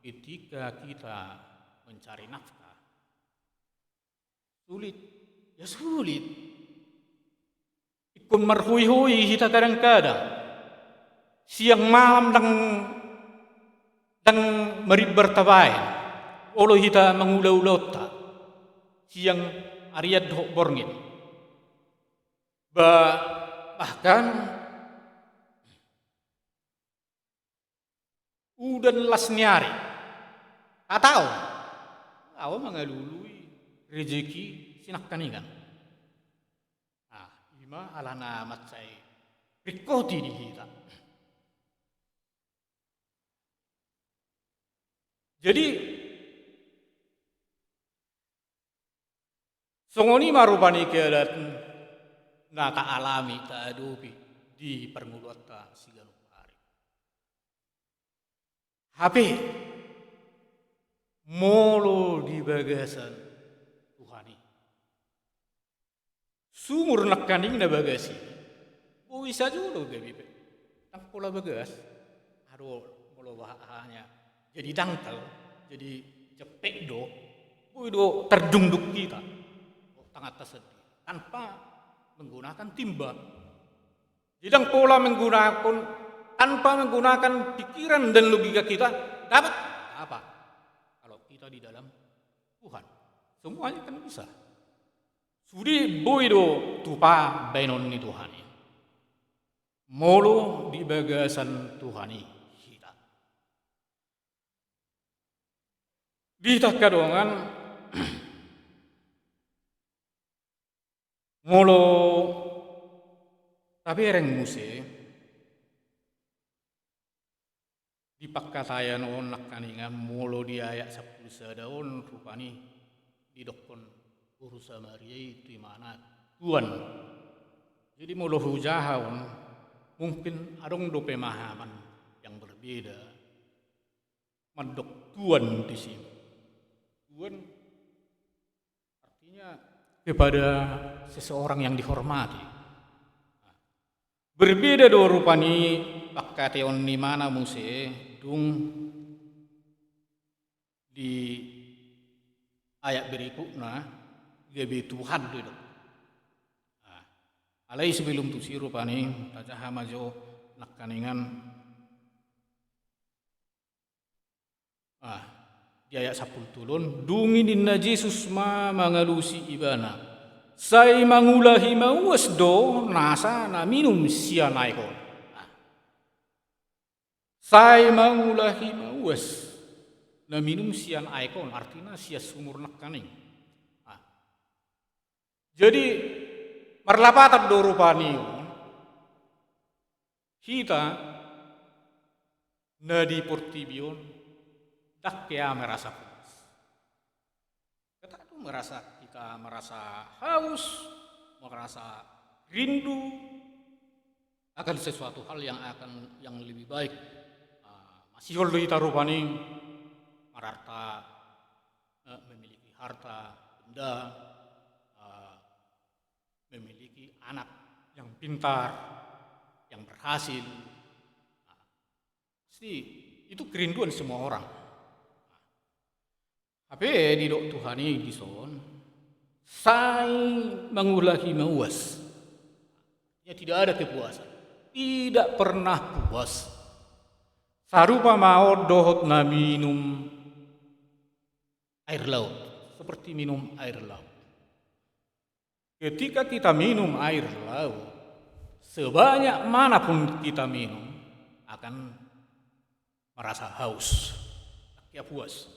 ketika kita mencari nafkah. Sulit. Ya sulit. Ingkon marhuihoi hita kadang-kadang. Siang malam ndang, ndang marimbar tabaen. Olo hita mangula-ula onta. Siang arian dohot borngin. Ba, bahkan udan las ni ari. Hatahon, au mangalului rejeki sinangkaningan. Nah, ima alana mansai ringkoti di hita. Jadi, songon i ma rupani keadaan na taalami, taadopi di parngoluanta siganup ari. Hape molo di bagasan Tuhan i, sumur nangkaning na bagas i, boi sajo do gabe pe. Ndang pola bagas. Adong molo bahasanya jadi dangkal, jadi cepek do, boi do tardungdung hita. Tanganta sendiri tanpa menggunakan timba. Jadi ndang pola menggunakan, tanpa menggunakan pikiran dan logika kita, dapat apa? Kalau kita di dalam Tuhan, semuanya kan bisa. Sude boi do tupa baenon ni Tuhan i. Molo di bagasan Tuhan i hita. Di hita angka dongan, Molo tabereng muse di pangkataion on nangkaningan, molo di ayat sampulu sada on rupani didokkon boru Samaria i tu imana, Tuan. Jadi molo hujaha on, mungkin adong do pemahaman yang berbeda mandok Tuan di sini. Tuan artinya kepada seseorang yang dihormati. Berbeda do rupani pangkataion ni imana muse dung di ayat berikutna, gabe Tuhan do didok. Nah, alai sebelum tusi rupani tajaha ma jo nangkaningan. Ah, di ayat sampulu tolu on, dung i ninna Jesus ma mangalusi ibana, sai mangulahi mauas do nasa na minum sian aek on. Ah. Sai mangulahi mauas na minum sian aek on, artina sian sumur nangkaning. Ah. Jadi marlapatan do rupani on, hita na di portibi on ndang hea merasa puas. Kita tu merasa, kita merasa haus, merasa rindu akan sesuatu hal yang akan, yang lebih baik. Ah, masihol do hita rupani mararta, eh, memiliki harta benda, eh, memiliki anak yang pintar, yang berhasil. Nah, pasti itu kerinduan semua orang. Hape didok Tuhan i dison, sai mangulahi mauas. Ya, tidak ada kepuasan. Tidak pernah puas. Sarupa ma on dohot na minum air laut, seperti minum air laut. Ketika kita minum air laut, sebanyak mana pun kita minum, akan merasa haus, tidak puas.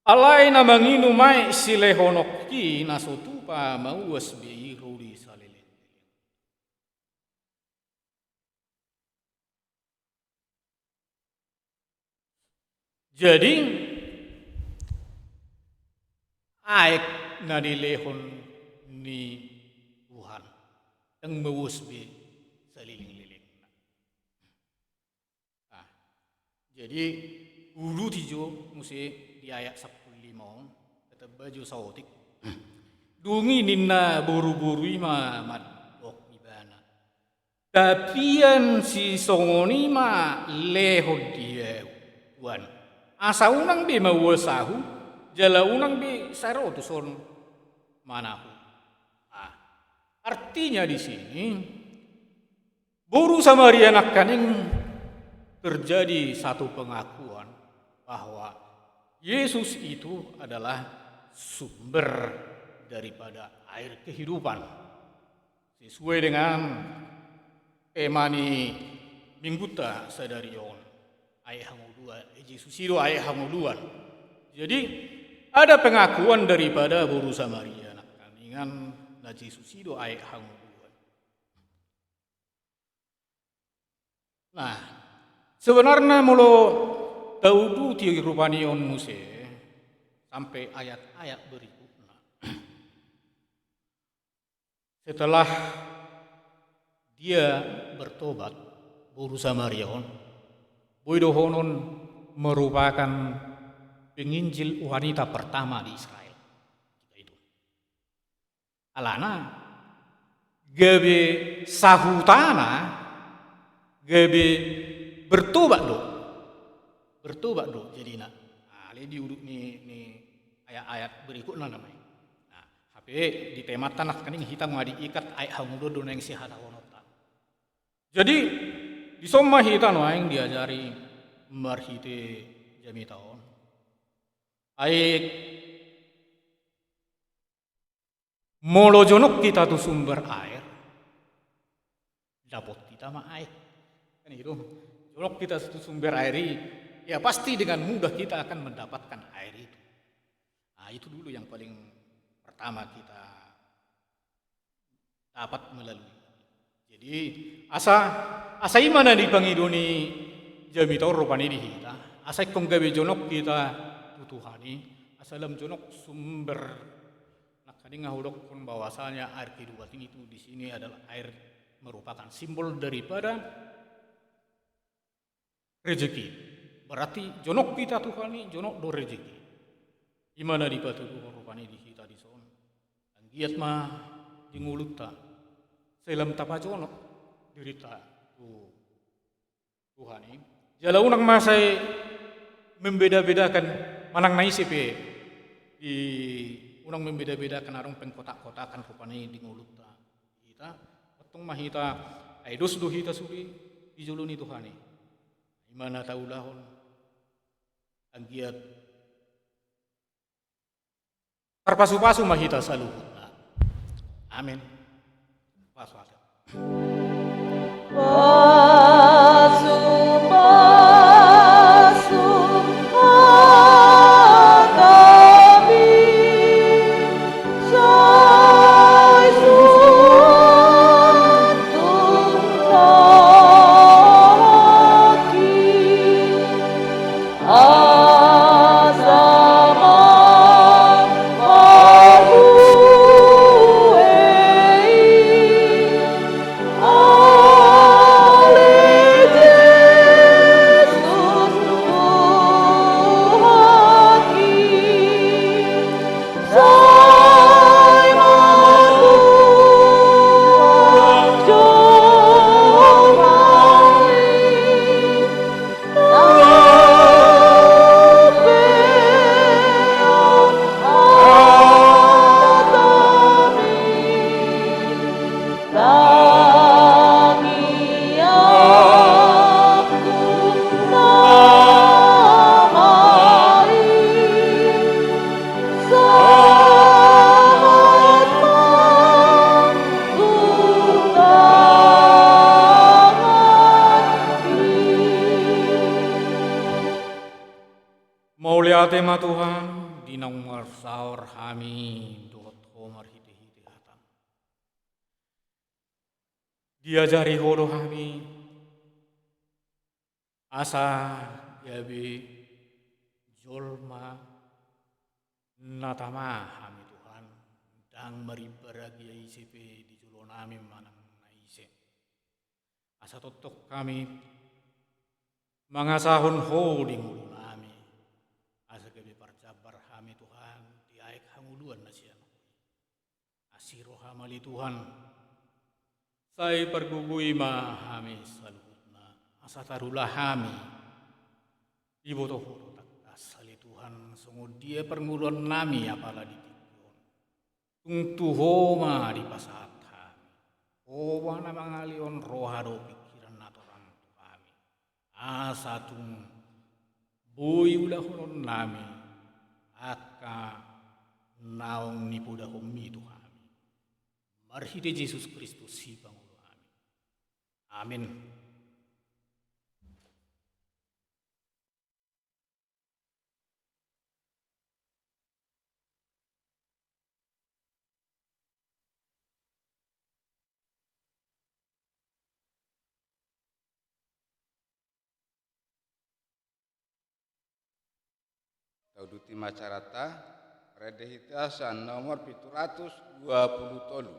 Alai na manginum aek silehononki na so tupa mauas be i ro di saleleng. Jadi, aek na nilehon ni Tuhan ndang mauas be saleleng-lelengna. Nah, jadi, uduti jo muse di ayat sampulu lima on, tetap jo saotik. Dung i ninna boru-boru i ma mandok ibana, tapian sisongon i ma lehon di ahu, Tuan. Asa unang be mauas ahu, jala unang be sai ro tuson manang ahu. Ah, artinya di sini, boru Samaria nangkaning terjadi satu pengakuan bahwa Yesus itu adalah sumber daripada air kehidupan. Sesuai dengan tema ni mingguta sadari on, aek hangoluan, eh, Jesus i do aek hangoluan. Jadi, ada pengakuan daripada boru Samaria nangkaningan na Jesus i do aek hangoluan. Nah, sebenarna molo tauduti rupani on muse sampe ayat-ayat berikutna. Setelah dia bertobat, boru Samaria on, boi dohonon merupakan penginjil wanita pertama di Israel ketika itu. Alana, gabe sahutana, gabe bertobat do. Bertobat do jadina. Nah, alai diudut ni, ni ayat-ayat berikutna nama i. Nah, hape di temanta nangkaning hita nga diikat aek hangoluan do naeng sihatahononta. Jadi, dison ma hita nuaeng diajari marhite jamita on. Aek Molo jonok hita tu sumber air, dapot hita ma aek. Kan i do, Jonok kita tu sumber air i, ya pasti dengan mudah kita akan mendapatkan air itu. Nah, itu dulu yang paling pertama kita dapat melalui. Jadi, asa, asa i ma na dipangido ni jamita on rupani di hita. Asa ingkon gabe jonok hita tu Tuhan i, asa lam jonok sumber. Nangkaning ahu dokkon bahwasanya air kehidupan itu di sini adalah air merupakan simbol daripada rejeki. Berarti jonok hita Tuhan i, jonok do rejeki. I ma na dipatuduhon rupani di hita dison. Anggiat ma di ngolunta sai lam tapajonok dirinta tu Tuhan i. Jala unang ma sai membeda-bedakan manang na ise pe di, unang membeda-bedakan adong pengkotak-kotakan rupani di ngolunta. Hita, antong ma hita, ai dos do hita sude di jolo ni Tuhan i. I ma na taulahon. Anggiat tarpasu-pasu ma hita saluhutna. Amin. Pasu hata. Pasu-pasu hatami, sai suan tu rohangki. Asa ma parbue i, ale Jesus Tuhanki, sai ma tuat jolma i. Mauliate ma Tuhan, di naung marsaor hami dohot Ho marhite-hite hataM. Diajari Ho do hami, asa gabe jolma na tama hami Tuhan, ndang marimbar agia ise pe di jolonami manang na ise. Asa tongtong hami mangasahon Ho di ngolunami, asa gabe parjambar hami Tuhan di aek hangoluan na sian Ho i. Asi rohaM ale Tuhan, sai pargogoi ma hami saluhutna, asa tarula hami. Diboto Ho do tangkas ale Tuhan, songon dia parngoluannami apala di tingki on. Tung tu Ho ma dipasahat hami. Ho ma na mangalehon roha dohot pingkiran na toran tu hami. Asa tung boi ulahononnami angka naung nipodahonMi tu hami. Marhite Jesus Kristus Sipangolu hami. Amin. Tauduti ma acaranta, rende hita sian nomor pitu ratus dua pulu tolu.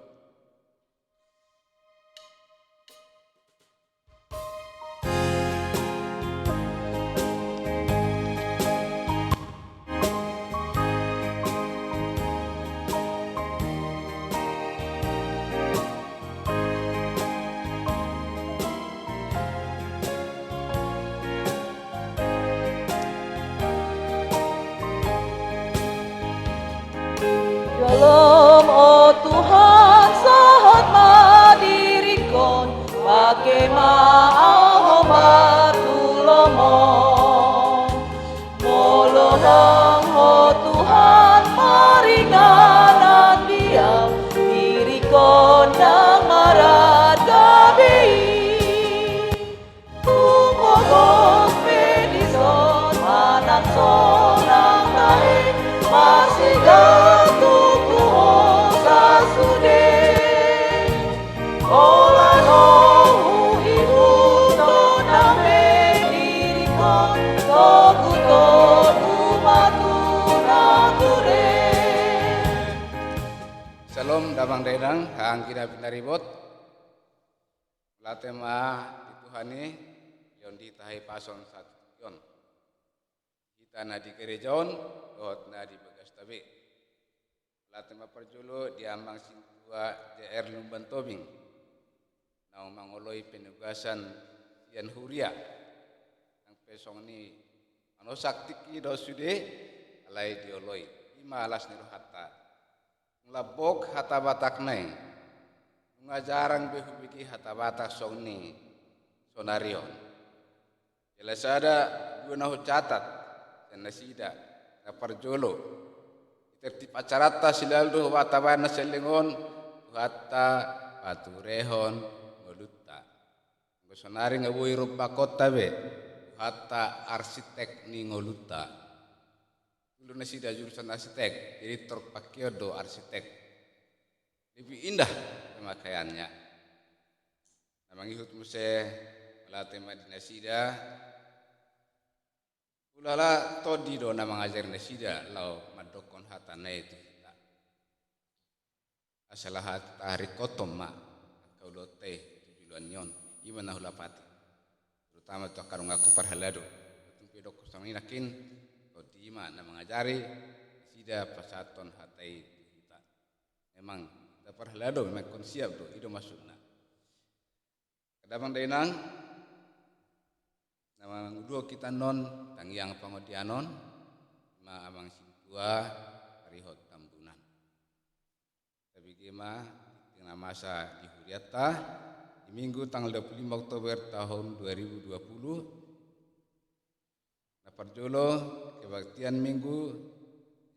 Shalom, o Tuhan, Nang hanggi na pinaribot. Mauliate ma di Tuhan i, di on di hita hahipason saat on. Hita na di gereja on, dohot na di bagasta be. Mauliate ma parjolo di amang sintua J R Lumban Tobing, naung mangoloi penugasan sian huria. Nang pe songon i manosak tingki do sude, alai dioloi. I ma las ni rohanta. Lambok hata Batakna i. Nunga jarang be hubege hata Batak songon i sonari on. Jala sada dua na hucatat sian nasida, na parjolo, di tertib acaranta selalu do hutabaen na saleleng on, Tuhanta paturehon ngolunta. Anggo sonari nga boi rombak hita be, Tuhanta arsitek ni ngolunta. Dulu nasida jurusan arsitek, jadi torpakkeon do arsitek. Lebih indah pemakaiannya. Na mangihut muse, mauliate ma di nasida. Hulala tondi do na mangajari nasida laho mandokkon hata na i tu hita. Asa laho taringkothon ma angka ulaonta i tu joloan ni on, i ma na hulapati. Terutama tu angka donganku parhalado. Tung pe dokkon songon i nangkin, tondi i ma na mangajari nasida pasahathon hata i tu hita. Memang hita parhalado memang ingkon siap do, i do maksudna. Angka damang dainang, na mangudut hita annon tangiang pangondaion, i ma amang sintua Parihot Tambunan. Tabege ma tingting na masa di hurianta di Minggu tanggal dua puluh lima Oktober tahun dua ribu dua puluh. Na parjolo, kebaktian Minggu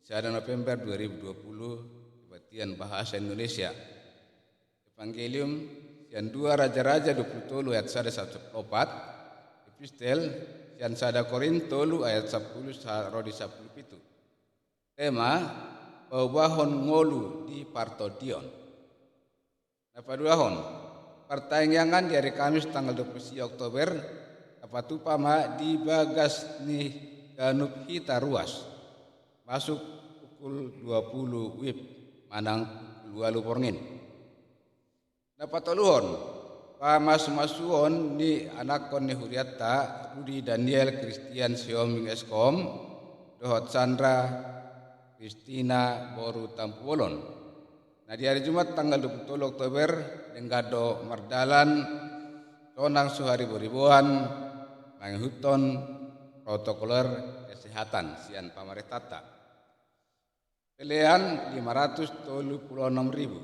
sada November dua ribu dua puluh, kebaktian bahasa Indonesia. Evangelium sian dua Raja-raja dua puluh tolu ayat sada sahat sampulu opat, epistel sian sada Korintus tolu ayat sampulu sa-, ro di sampulu pitu. Tema, paubahon ngolu di partondion. Na paduahon, partangiangan di ari Kamis tanggal dua puluh sia Oktober, tapatupa ma di bagas ni ganup hita ruas. Masuk pukul dua puluh wib, manang pukul ualu borngin. Na patoluhon, pamasumasuon ni anakkon ni hurianta, Rudi Daniel Christian Sihombing S Kom, dohot Sandra Christina boru Tampubolon. Na di ari Jumat tanggal dua puluh tolu Oktober, denggan do mardalan, sonang suhariboriboan, mangihuthon protokoler kesehatan sian pamarentanta. Pelean lima ratus tolu puluh onom ribu.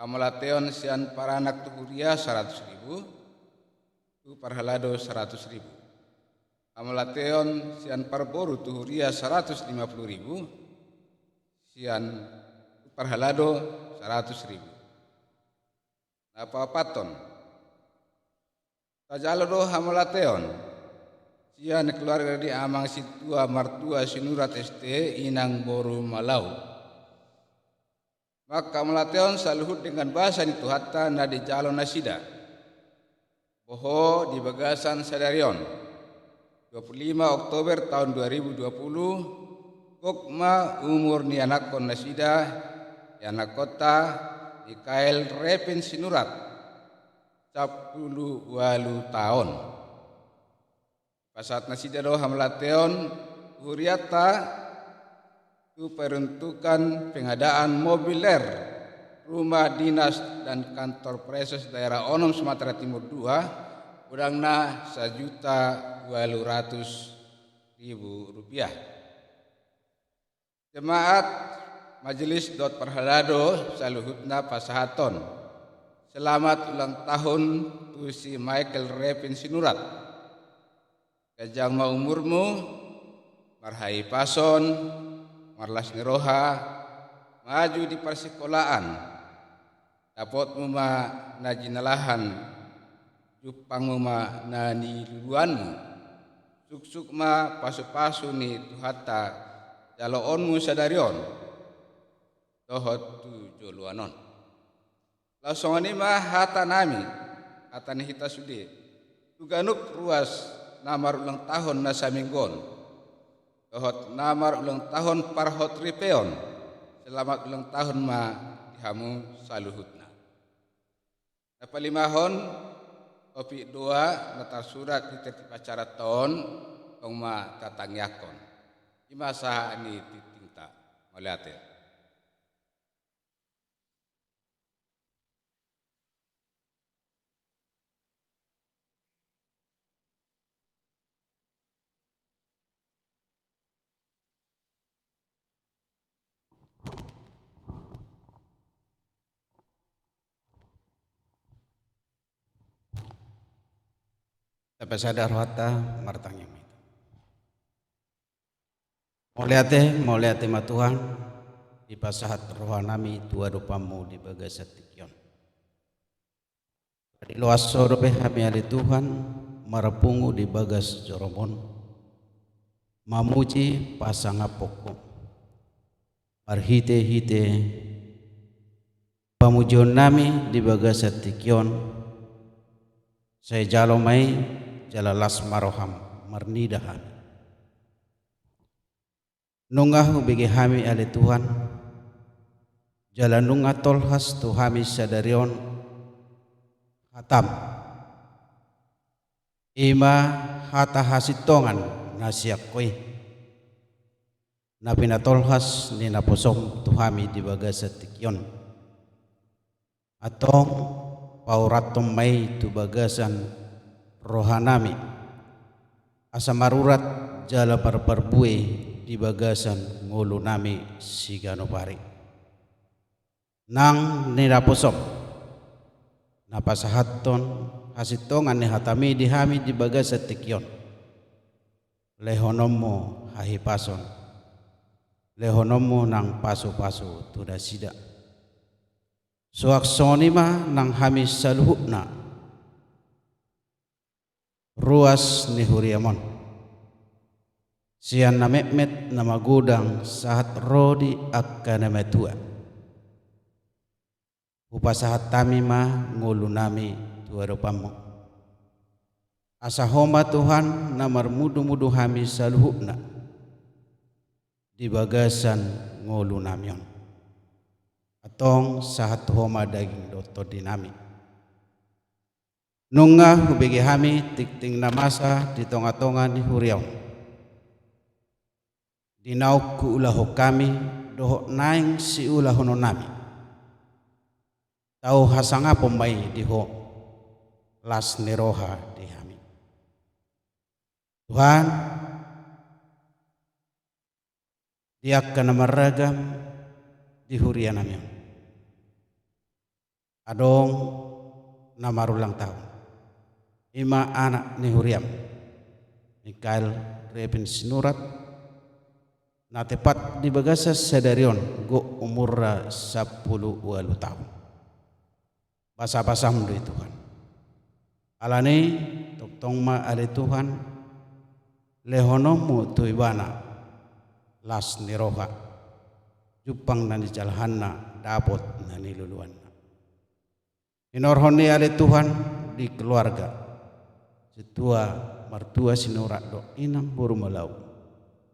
Hamauliateon sian paranak tu huria saratus ribu, tu parhalado saratus ribu. Hamauliateon sian parboru tu huria saratus lima puluh ribu, sian parhalado saratus ribu. Na paopathon, tajalo do hamauliateon sian keluarga ni amang sintua martua Sinurat S T, inang boru Malau. Manghamauliateon saluhut denggan basa ni Tuhanta na dijalo nasida. Boha di bagasan sadari on, dua puluh lima Oktober tahun dua ribu dua puluh, gok ma umur ni anakkon nasida, ni anakkonta, Mikael Repin Sinurat, sampulu ualu taon. Pasahat nasida do hamauliateon tu hurianta, tu peruntukan pengadaan mobil R, rumah dinas dan kantor preses daerah onom Sumatera Timur dua, godangna sajuta ualu ratus ribu rupiah. Jemaat, majelis dohot parhalado saluhutna pasahathon selamat ulang tahun tu si Mikael Repin Sinurat. Ganjang ma umurmu, marhahipason, marlas ni roha, maju di parsikolaan. Dapotmu ma na jinalahan, jumpangmu ma na niluluanmu. Suksuk ma pasupasu ni Tuhanta jaloonmu sadari on dohot tu joloan on. Laos songon i ma hata nami, hata ni hita sude, tu ganup ruas na marulang tahun na saminggu on, dohot na marulang tahun parhot ripeon, selamat ulang tahun ma di hamu saluhutna. Na palimahon, topik dua na tarsurat di tertib acara taon, tong ma tatangiangkon. I ma sahat ni tingtingta. Mauliate. Tapasada rohanta martangiang ma hita. Mauliate, mauliate ma Tuhan, dipasahat rohanami tu adopanmu di bagasan tingki on. Diloas Ho dope hami ale Tuhan, marpungu di bagas joroMon, mamuji pasangaphon Ho. Marhitehite pamujionnami di bagasan tingki on, sai jalo ma i jala las ma rohaM marnida hami. Nunga hubege hami ale Tuhan, jala nunga tolhas tu hami sadari on hataM. I ma hata hasintongan na sian Ho i, na pinatolhas ni naposoM tu hami di bagasan tingki on. Antong, paurathon ma i tu bagasan rohanami, asa marurat jala marparbue di bagasan ngolunami siganup ari. Nang ni naposoM, na pasahathon hasintongan ni hataMi di hami di bagasan tingki on, lehononMu hahipason, lehononMu nang pasupasu tu nasida. Suang songon i ma nang hami saluhutna, ruas ni huriaM on, sian na metmet na magodang sahat ro di angka na matua. Hupasahat hami ma ngolunami tu adopanMu, asa Ho ma Tuhan na marmudumudu hami saluhutna di bagasan ngolunami on. Antong, sahat tu Ho ma daging dohot tondinami. Nunga hubege hami tingting na masa di tongatonga ni huria on, di naung huulahon hami dohot naeng siulahononnami. Tau hasangapon ma i di Ho, las ni roha di hami. Tuhan, di angka na marragam di hurianami on, adong na marulang taon, i ma anak ni huriaM, Mikael Revin Sinurat, na tepat di bagasan sadari on gok umurna sampulu ualu taon. BasabasaM do i Tuhan. Alani, tongtong ma ale Tuhan, lehononMu tu ibana las ni roha, jumpang na nijalahanna, dapot na niluluanna. Hinorhon ni i ale Tuhan di keluarga, sintua martua Sinurat dohot inang boru Malau,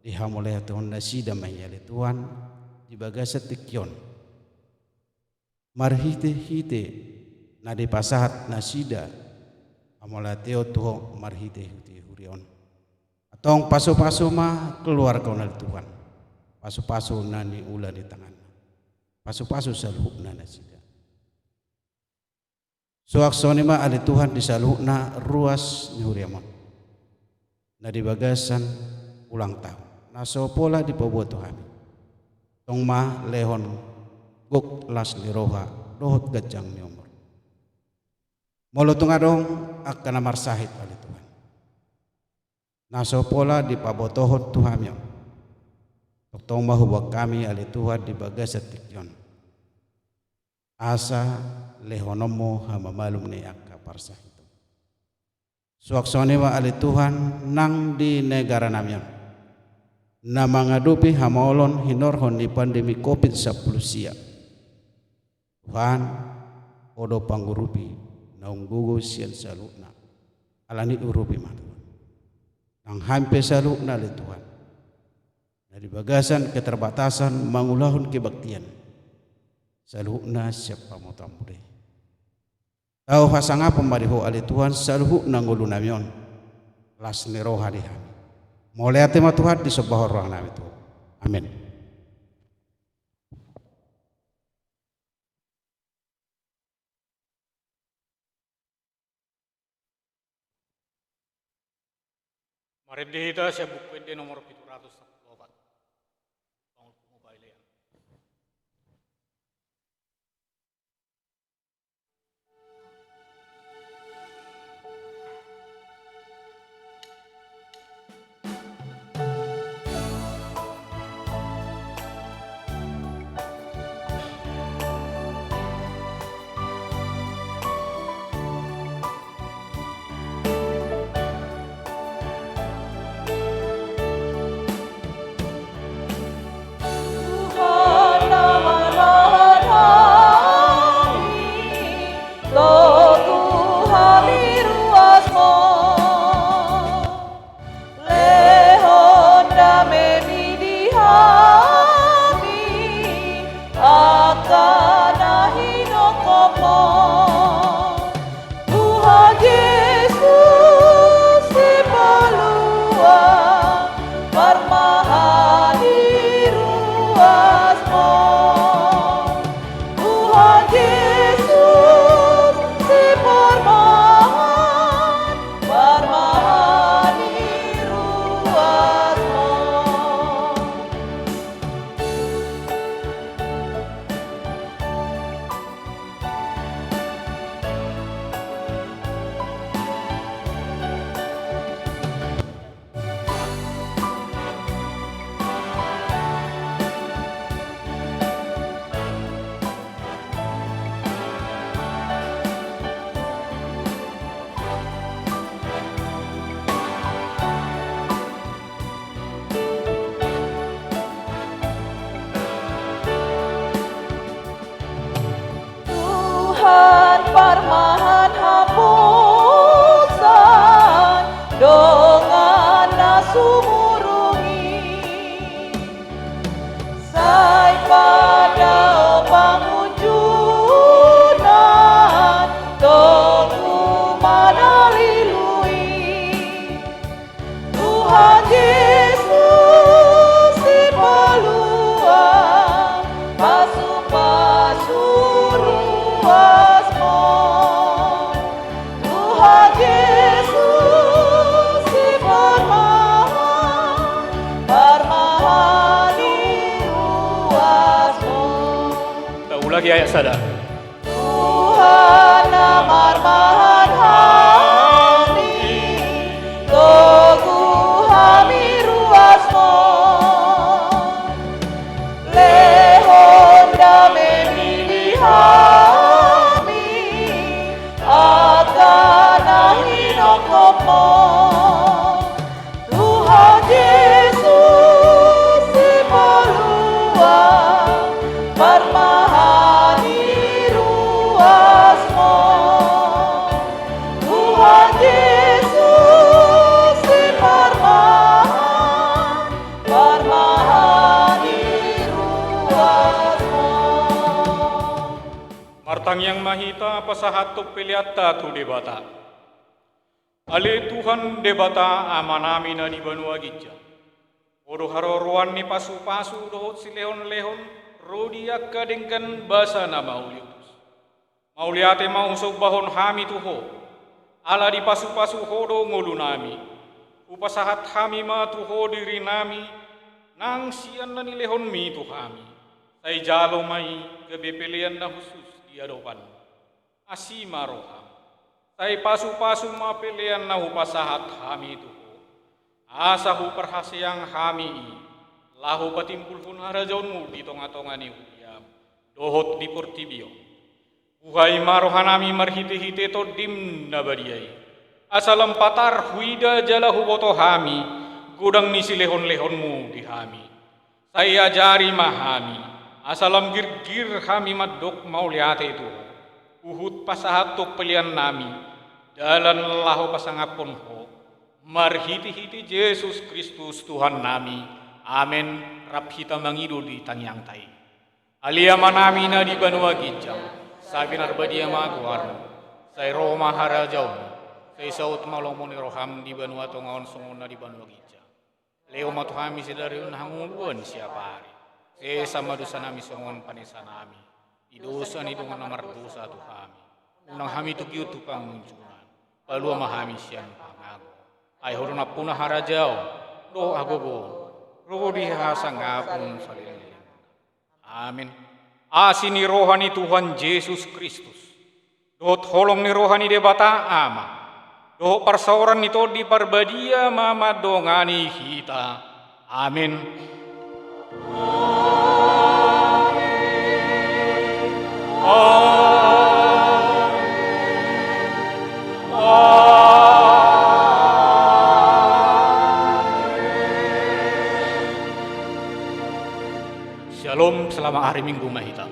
dihamauliatehon nasida ma i ale Tuhan di bagasan tingki on. Marhitehite na dipasahat nasida, hamauliateon tu Ho marhitehite huria on. Antong pasupasu ma keluarga on ale Tuhan. Pasupasu na niula ni tanganna. Pasupasu saluhutna nasida. Suang songon i ma ale Tuhan di saluhutna ruas ni huriaM on, na di bagasan ulang taon, na so pola dipaboa tu hami. Tong ma lehon gok las ni roha dohot ganjang ni umur. Molo tung adong angka na marsahit ale Tuhan, na so pola dipabotohon tu hami on, tongtong ma huboan hami ale Tuhan di bagasan tingki on, asa lehononMu hamamalum ni angka parsahiton. Suang songon i ma ale Tuhan nang di negaranami on, na mangadopi hamaolon hinorhon ni pandemi covid sampulu sia. Tuhan, Ho do pangurupi naung gogo sian saluhutna. Alani urupi ma Tuhan nang hami pe saluhutna ale Tuhan, na di bagasan keterbatasan mangulahon kebaktian, saluhutna sian pamotoanMu do i. Tau hasangapon ma di Ho ale Tuhan saluhutna ngolunami on, las ni roha di hami. Mauliate ma Tuhan, disombahon rohanami tu Ho. Amen. Marende hita sian Buku Ende nomor pitu ratus sampulu opat. Pangurupion. Tuhan na marmahan hami, togu hami ruasMu. Lehon damemi di hami, angka na hinongopMu. Tuhan Jesus, sipalua, parmahan di ruasMu. Tuhan Jesus, siparmahan, parmahan di ruasMu. Tuhan parmahan haposan dongan na sumurung i. Sai padao pangunjunan togu manalului. Tuhan Jesus, sipalua, pasupasu ruasMu. Tuhan Jesus, siparmahan, parmahan di ruasMu. Taulaki ayat sada. Tuhan na marmahan hami, togu hami ruasMu. Lehon damemi di hami, angka na hinongopMu. Tuhan Jesus, sipalua, parmahan di ruasMu. Tuhan Jesus, siparmahan, parmahan di ruasMu. Martangiang ma hita pasahathon peleanta tu Debata. Ale Tuhan Debata Amanami na di banua ginjang, Ho do haroroan ni pasupasu dohot silehonlehon ro di angka denggan basa na mauliutus. Mauliate ma husombahon hami tu Ho, ala dipasupasu Ho do ngolunami. Hupasahat hami ma tu Ho dirinami, nang sian na nilehonMi tu hami. Sai jalo ma i gabe pelean na hushus di adopanMu. Asi ma rohaM. Sai pasupasu ma pelean na hupasahat hami tu Ho, asa huparhaseang hami i, laho patimbulhon harajaonMu di tongatonga ni huriaM dohot di portibi on. Buhai ma rohanami marhitehite TondiM na badia i, asa lam patar huida jala huboto hami godang ni silehonlehonMu di hami. Sai ajari ma hami, asa lam girgir hami mandok mauliate tu Ho, huhut pasahathon peleannami, dalan laho pasangaphon Ho, marhitehite Jesus Kristus Tuhannami. Amen. Rap hita mangido di tangiangta i. Ale Amanami na di banua ginjang, sai pinarbadia ma goarmu, sai ro ma harajaonmu, sai saut ma lomo ni roham di banua tonga on songon na di banua ginjang. Lehon ma tu hami sadari on hangoluan siapari. Sesa ma dosanami songon panesanami di dosa ni dongan na mardosa tu hami. Unang hami togihon tu pangunjunan. Palua ma hami sian pangago. Ai Ho do nampuna harajaon dohot hagogoon, dohot hasangapon saleleng. Amin. Asi ni roha ni Tuhan Jesus Kristus, dohot holong ni roha ni Debata Ama, dohot parsaoran ni Tondi Parbadia ma mandongani hita. Amin. Amin. Amin. Amin. Shalom, selamat hari Minggu ma hita.